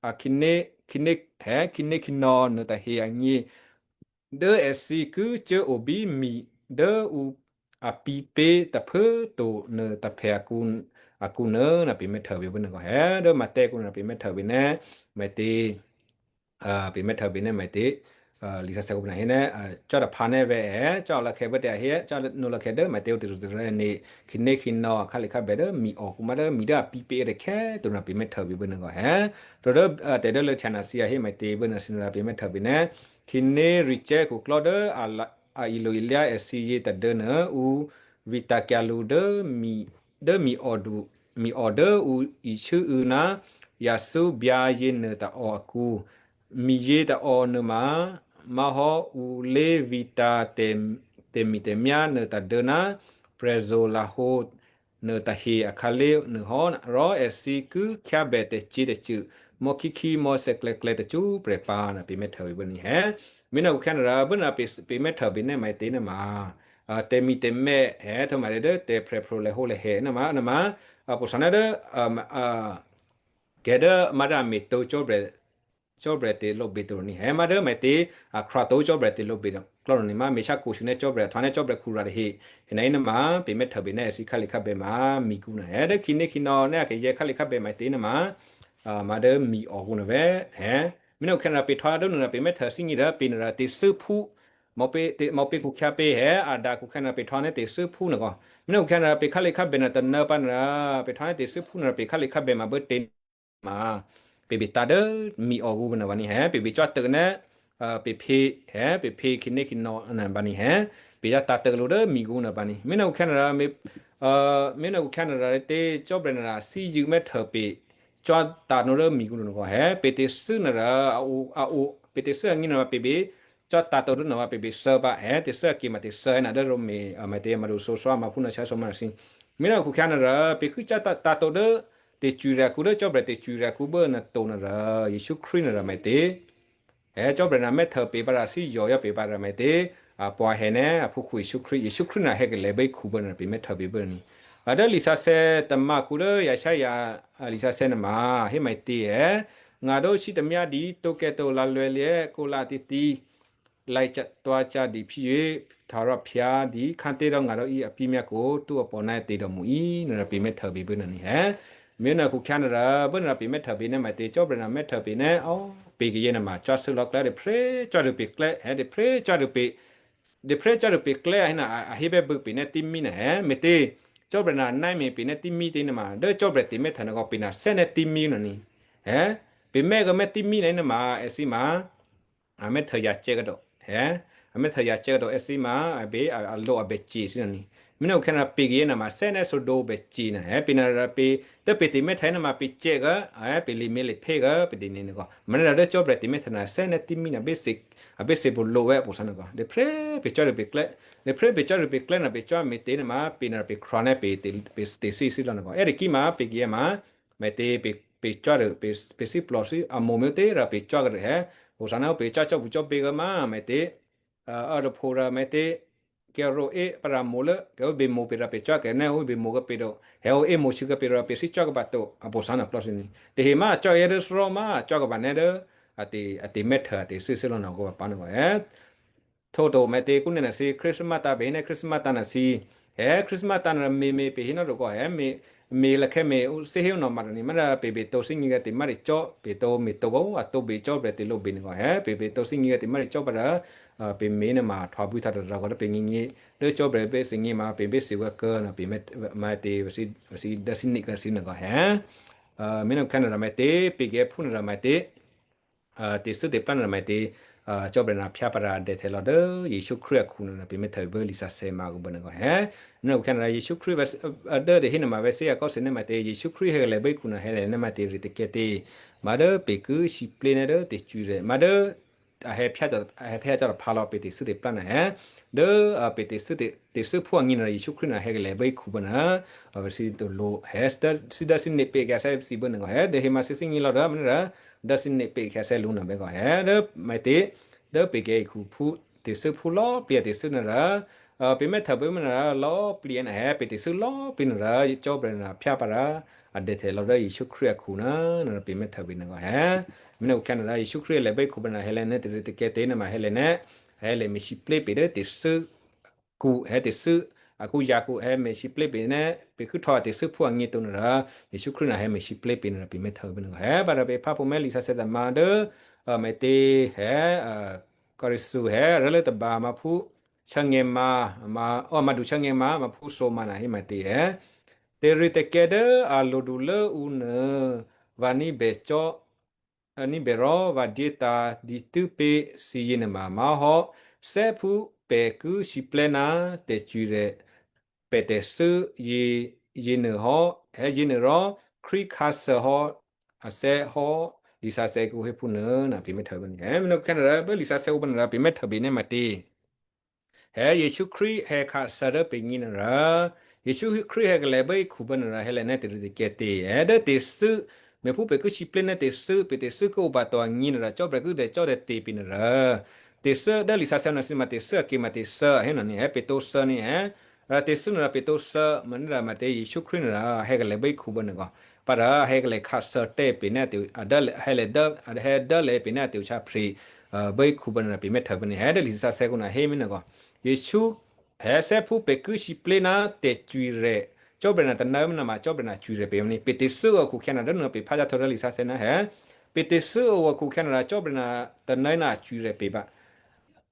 a khǐné, khǐné hè̌, khǐné khǐnò̌ nuô tahe agně, dố èthǐ ki cuốo bí mi dố ǔ a pǐ̤ pé̤ tôphuố to nuô tôphè akǔ, akǔ nuô, nuô pè̤ mè̤htô bè́ bố nuô kò hè̌, dố mǎ tè̤ kǔ nuô pè̤ mè̤htô bè́ ná, mè̤tě, a, pè̤ mè̤htô bè́ ná mè̤tě, a, lisǎsè̌ kǔ nuô hé ná, a, cò́ taphǎ ná vè̤ hè̌, cò́ lǎkhè̌ bǒ tě a hé, cò́ nǔ lǎkhè̌ dố mè̤tě ǔ tarû̌tarè̤ nuô, khǐné khǐnò̌ a khǎlèkhǎbè dố mi o kǔ ma dố mi dố a pǐ̤ pé̤ takhè̌ to nuô pè̤ mè̤htô bè́ bố nuô kò hè̌. Htwǒ dố, a, tè̤ dố lǔ shyǎ nuô thǐ a hé mè̤tě bố nuô thǐ nuô pè̤ mè̤htô bè́ ná, khǐné ricyá̤ khuklò́ dố a la, a iloilyá èthǐ yě tadû́ nuô ǔ vǐtǎ̤kyǎ lǔ dố mi, dố mi odu, mi o dố ǔ isû́û̌ ná yathǔ byǎ yě nuô tôò akǔ. Mi yě tôò nuôma, má̤hò́ ǔ lé̤vǐtǎ̤ tè̤, tè̤mi̤tè̤myá̤ nuô tadû́ ná prè̤zo̤ lahǒ nuô tahe akhǎlé̤ nuôhò́, rò èthǐ ki khyábè tè̤cyě̤tacṳ̂ mò̌khíkhí mò̌ thè̌klè̌klè̌ tacṳ́prè̤ pǎ nuô pè̤ mè̤htô bè́ bố nuô hè̌. Mí nuô kǔ khè̌ nuô rò bố nuô pè̤, pè̤ mè̤htô bè́ ná mè̤tě nuôma, a, tè̤mi̤tè̤mè̤ hè̌ htwǒ ma dố tè̤phrè̤ pruô̤ lehǒ lehè nuôma, nuôma, a, pwǒ̤ shyá ná dố, a, a, kayǎ dố a mǎ dố a me̤tǒ Cò́marya, Cò́marya tè̤lǒbè to nuô ní hè̌, mǎ dố mè̤tě a khǎ tǒ Cò́marya tè̤lǒbè to klò̌ nuô ní ma me̤shyákhu shuô̌ ná Cò́marya htwǒ ná Cò́marya khǔ rǎ tahe. Hé ná yě nuôma pè̤ mè̤htô bè́ ná èthǐ khǎlèkhǎbè ma mi kǔ nuô hè̌, dố khǐné khǐnò̌ ná a kayǎ khǎlèkhǎbè mè̤tě nuôma, a, mǎ dố mi o kǔ nuô vè̤ hè̌. Mí nuô kǔ khè̌ nuô pè̤ htwǒ dố nuô nuô pè̤ mè̤htô thímí rò pè̤ nuô rò tè̤thû́phú, Mò̤pě, mò̤pě khukhyǎ pě hè, a dǎ khukhyǎ nuôrò pè htò̌ nè́ tè̤thû́ phú nuô kò. Mènà khukhyǎ nuôrò pè khálě khábè nuô tônuô̌ pǎ nuôrò, pè htò̌ nè́ tè̤thû́ phú nuôrò pè khálě khábè ma bố tě ma. Pè bè tǎ dố mi o gǔ nuô pǎ ní hè, pè bè cò́ tônuô nè́, pè phě, hè, pè phě khǐnékhǐnò̌ nuô pǎ ní hè, pè yá tǎ tônuô dố mi gǔ nuô pǎ ní. Mènà khukhyǎ nuôrò, mènà khukhyǎ nuôrò tě Cò́bè̌ nuôrò thíyě mè́htuô pè cò́ tǎ nuô̌ dố mi gǔ nuô kò hè, pè tè̤thû́ nuôrò a o, a o, pè tè̤thû́ agně nuôrò pè bè cò́ tǎ tônuô̌ dố nuô pè bè thû́ pǎ hè, tè̤thû́ agně ma tè̤thû́ hè nuô dố Roma, a mè̤tě ma du sǒswá ma phú nuô sǎsǒ ma rè̤sǐ. Mènà khukhyǎ nuôrò pè ki cò́ tǎ, tǎ tônuô̌ dố tè̤cwirè̤ akǔ dố Cò́bè̌ tè̤cwirè̤ akǔ bố nuô to nuôrò, Jesǔ Krístu nuôrò mè̤tě. Hè Cò́bè̌ nuô mè́htuô pè pǎ rò thíyě yǒ pè pǎ rò mè̤tě, a pwǎ hè nè́ aphúkhǔ Jesǔ Krístu, Jesǔ Krístu nuô hè kalè̤ bố hekhu bố nuô pè mè́htuô pè bố ní. A dố lisǎsè̌ tômǎkǔ dố Isaiah, a lisǎsè̌ nuôma, hé mè̤tě hè, ngǎ dố sítamyá dǐ, tǒkèto lǎlwè̌ lyě̤ kǒlǎ títí, lǎicǎ dǐ phíyě, htuô̌rò phyǎ dǐ, khǎtě rò ngǎ dố í apí myákǒ, tú apò̤́ ná tè̤dòmǔ í, nuôrò pè mè́htuô pè bố nuô ní hè. Mènà khukhyǎ nuôrò, bố nuôrò pè mè́htuô pè nè́ mè̤tě, Cò́bè̌ nuô mè́htuô pè nè́, ó, pè kayě nuôma cò́ sû́lò̌ klè́, dèphré cò́ dû pè klè́, hè, dèphré cò́ dû pè, dèphré cò́ dû pè klè́, a hé nuô, a, a hé bè́ bû̌ pè nè́ tǐmí nuô hè, mè̤tě, Cò́bè̌ nuô nè́ mè̤ pè nè́ tǐmí tě nuôma, dố Cò́bè̌ tè̤mè́htuô nuô kò pè nuô thè́ nè́ tǐmí nuô ní. Hè, pè mè́ kò mè́ tǐmí nuô nuôma, èthǐ ma, a mè́htuô yacè̌ khuô̌ to. Hè, a mè́htuô yacè̌ khuô̌ to èthǐ ma, a bè, a, a lo a bè ce thǐ nuô ní. Mènà khukhyǎ nuôrò pè kayě nuôma thè́ nè́ sǒdǒ bè ce nuô. Hè, pè nuôrò pè, dố pè tè̤mè́htuô nuôma pè cè̌ khuô̌, hè, pè lěmyě lěphè khuô̌, pè dǐ ní nuô kò. Mènà dố Cò́bè̌ tè̤mè́htuô nuô thè́ nè́ tǐmí nuô basic, a basic bǔ lo wè́ pwǒ̤sǎ nuô kò. Dèphré pè cò́ dû pè klè́, dèphré pè cò́ dû pè klè́ nuô pè cò́ mè̤tě nuôma, pè nuôrò pè khrwǎ nè́ pè tè̤, pè tè̤thû́ thû́ lò̌ nuô kò. È́ dèkí ma pè kayě ma, mè̤tě pè, pè cò́ dû, pè, pè thû́ plò̤ thû́ a mo̤ mè̤tě rò pè cò́ khuô̌ hè, pwǒ̤sǎ nuô pè cò́ cò́ bǔ cò́ bě khuô̌ ma, mè̤tě, a, a rôphǒ rò mè̤tě, kè̤ rǒ é pǎ rò mo̤ lố, kè̤ ó bè mo̤ pè rò pè cò́ khuô̌ nè́ ó bè mo̤ khuô̌ pè to, hè ó é mo̤ shuô̌ khuô̌ pè rò pè thû́ cò́ khuô̌ pǎ to, a pwǒ̤sǎ nuô klò̌ thǐ ní. Tè̤hè ma a cò́ kayǎ dố thárá ma a cò́ khuô̌ pǎ nè́ dố, a tè̤, a tè̤mè́htuô a tè̤thû́ thû́ lò̌ nuô kò pǎ nuô kò hè. Htwǒ to mè̤tě kǔ nè́ nuô thǐ Christmas tǎ pè hé nè́ Christmas tǎ nuô thǐ. Hè Christmas tǎ nuô mè̤, mè̤ pè hé nò́ to kò hè mè̤, mè̤ lakhè̌ mè̤ ǔ thǐ hé nò̌ ma rò ní, mènà pè bè to thínyě̤ khuô̌ tè̤márè̤ cò́, pè to mè̤ to kò a tǒ bè Cò́bè̌ tè̤lǒ bè nuô kò hè, pè bè to thínyě̤ khuô̌ tè̤márè̤ cò́ pǎ rò, a, pè mè̤ nuôma htwǒ bwí htwǒ tôrò kò dố pè nyěnyě, dố Cò́bè̌ basic nyě ma pè basic wǎ khuô̌ nuô pè mè̤, mè̤tě, pè thû́, pè thû́ dố thǐ ní khuô̌ thǐ nuô kò hè. A, mènà khukhyǎ nuôrò mè̤tě, pè kayǎ phú nuôrò mè̤tě. A, tè̤thû́ tè̤plá nuôrò mè̤tě, a, Cò́bè̌ nuô phyá pǎ rò a dèhtè̌ lò̌ dố Jesǔ Krístu akhu nuô pè mè́htuô pè bố lisǎsè̌ ma kǔ bố nuô kò hè. Mènà khukhyǎ nuôrò Jesǔ Krístu, a, dố tè̤hé nuôma vè̤́ thè́ a kò́ thǐ nè́ mè̤tě, Jesǔ Krístu hè kalè̤ bố hekhu nuô hè lè̤ nè́ mè̤tě rè̤ tôkyě tě. Ma dố pè ki sǐplé nè́ dố tè̤cwirè̤, ma dố a hè phyá cò́, a hè phyá cò́ rò pha lò̌ pè tè̤thû́ tè̤plá nuô hè. Dố, a, pè tè̤thû́ tè̤, tè̤thû́ phú agně nuôrò Jesǔ Krístu nuô hè kalè̤ bố hekhu bố nuô. A, thǐ to lǒ, hè, thǐ dố thǐ ní pè kayǎ thè́ thǐ bố nuô kò hè, tè̤hè ma thǐ thínyě̤ lò̌ rò mènà rò, dố thǐ ní pè kayǎ thè́ lǔ nuô bè kò hè, dố mè̤tě, dố pè kayǎ hekhuphú, tè̤thû́ phú lò̌꤮ plǐ a tè̤thû́ nuôrò, a, pè mè́htuô pè mènà rò lò̌꤮ plǐ nuô hè, pè tè̤thû́ lò̌꤮ plǐ nuôrò, Cò́bè̌ nuô phyá pǎ rò, a dèhtè̌ lò̌ dố Jesǔ Krístu akhu nuô, nuôrò pè mè́htuô pè nuô kò hè. Mènà khukhyǎ nuôrò Jesǔ Krístu lè̤ bố hekhu pǎ nuô hè lè̤ nè́ tè̤ritè̤kyǎ tě nuôma hè lè̤ nè́, hè lè̤ me̤sǐplé pè dố tè̤thû́ kǔ hè tè̤thû́, a kǔ yǎ kǔ hè me̤sǐplé pè nè́, pè ki htwǒ tè̤thû́ phú agně to nuôrò, Jesǔ Krístu nuô hè me̤sǐplé pè nuôrò pè mè́htuô pè nuô kò hè, pǎ rò pè phá pǒ mè̤ lisǎsè̌ tômǎ dố, a, mè̤tě hè, a, Kôrinthu hè, rốlố tôba ma phú, chǎngè̌ ma, ma, ó, ma du chǎngè̌ ma, ma phú Roma nuô hé mè̤tě hè. Tè̤ritè̤kyǎ dố a lodu lố ǔ nuô, vǎ ní̤bè cò́, a ní̤bè rò vǎ dyétǎ̤ dǐtû́ pé̤ thǐ yěnuôma má̤hò́, thè́phú pè ki sǐplè́ ná tè̤cwirè̤, pè tè̤thû́ yě, yěnuô hò́, hè yěnuô rò Krístu khǎsû hò́, a thè́ hò́, lisǎsè̌ kǔ hé phúnuô, nuô pè mè́htuô pè nuô. Hè mènà khukhyǎ nuôrò, pè lisǎsè̌ ǔ pè nuôrò pè mè́htuô pè nè́ mè̤tě. Hè Jesǔ Krístu hè khǎsû dố pè̤gně nuôrò, Jesǔ Krístu hè kalè̤ bố hekhu pǎ nuôrò hè lè̤ nè́ tè̤ritè̤kyǎ tě. Hè dố tè̤thû́, me̤phú pè ki sǐplé nè́ tè̤thû́, pè tè̤thû́ ki ǒ pǎ to agně nuôrò, Cò́bè̌ ki dècò́dètè̤ pè nuôrò. Tè̤thû́ dố lisǎsè̌ nuô thǐ ma tè̤thû́ agně ma tè̤thû́, hé nuô ní, hè pè tǒthû́ ní, hè. Rò tè̤thû́ nuôrò pè tǒthû́, ma ní rò ma tě Jesǔ Krístu nuôrò, hè kalè̤ bố hekhu pǎ nuô kò. Pǎ rò hè kalè̤ khǎsû tè́ pè nè́ tè̤, a dố, hè lè̤ dố, a hè dố lè̤ pè nè́ tè̤ ohtwǒprè̤, a, bố hekhu pǎ nuôrò pè mè́htuô pè nè́. Hè dố lisǎsè̌ kǔ nuô hé mènà kò. Jesǔ, hè thè́phú pè ki sǐplé ná tè̤cwirè̤, Cò́bè̌ nuô tônuô mènà ma Cò́bè̌ nuô cwirè̤ pè ní. Pè tè̤thû́ ǒ khukhyǎ nuô dố nuô pè phá jáhtǒ dố lisǎsè̌ ná hè. Pè tè̤thû́ ǒ khukhyǎ nuôrò Cò́bè̌ nuô tônuô ná cwirè̤ pè pǎ.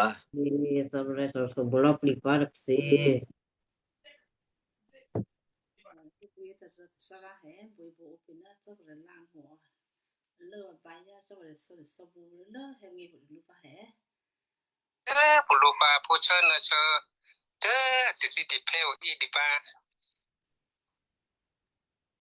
pǎ. Thò́rè̤ thò́ bulò́ plǐ pǎ tôpě. Thárá è buô̌ opě̤ ná Cò́marya lángó̤ lố vǎ yá Cò́marya sò̌risò̌bǔ lố hè̌ngě pulǔ pǎ è. Pulǔ pǎ phúchá ná sá dố tè̤thítè̤phè́ o ídû pǎ.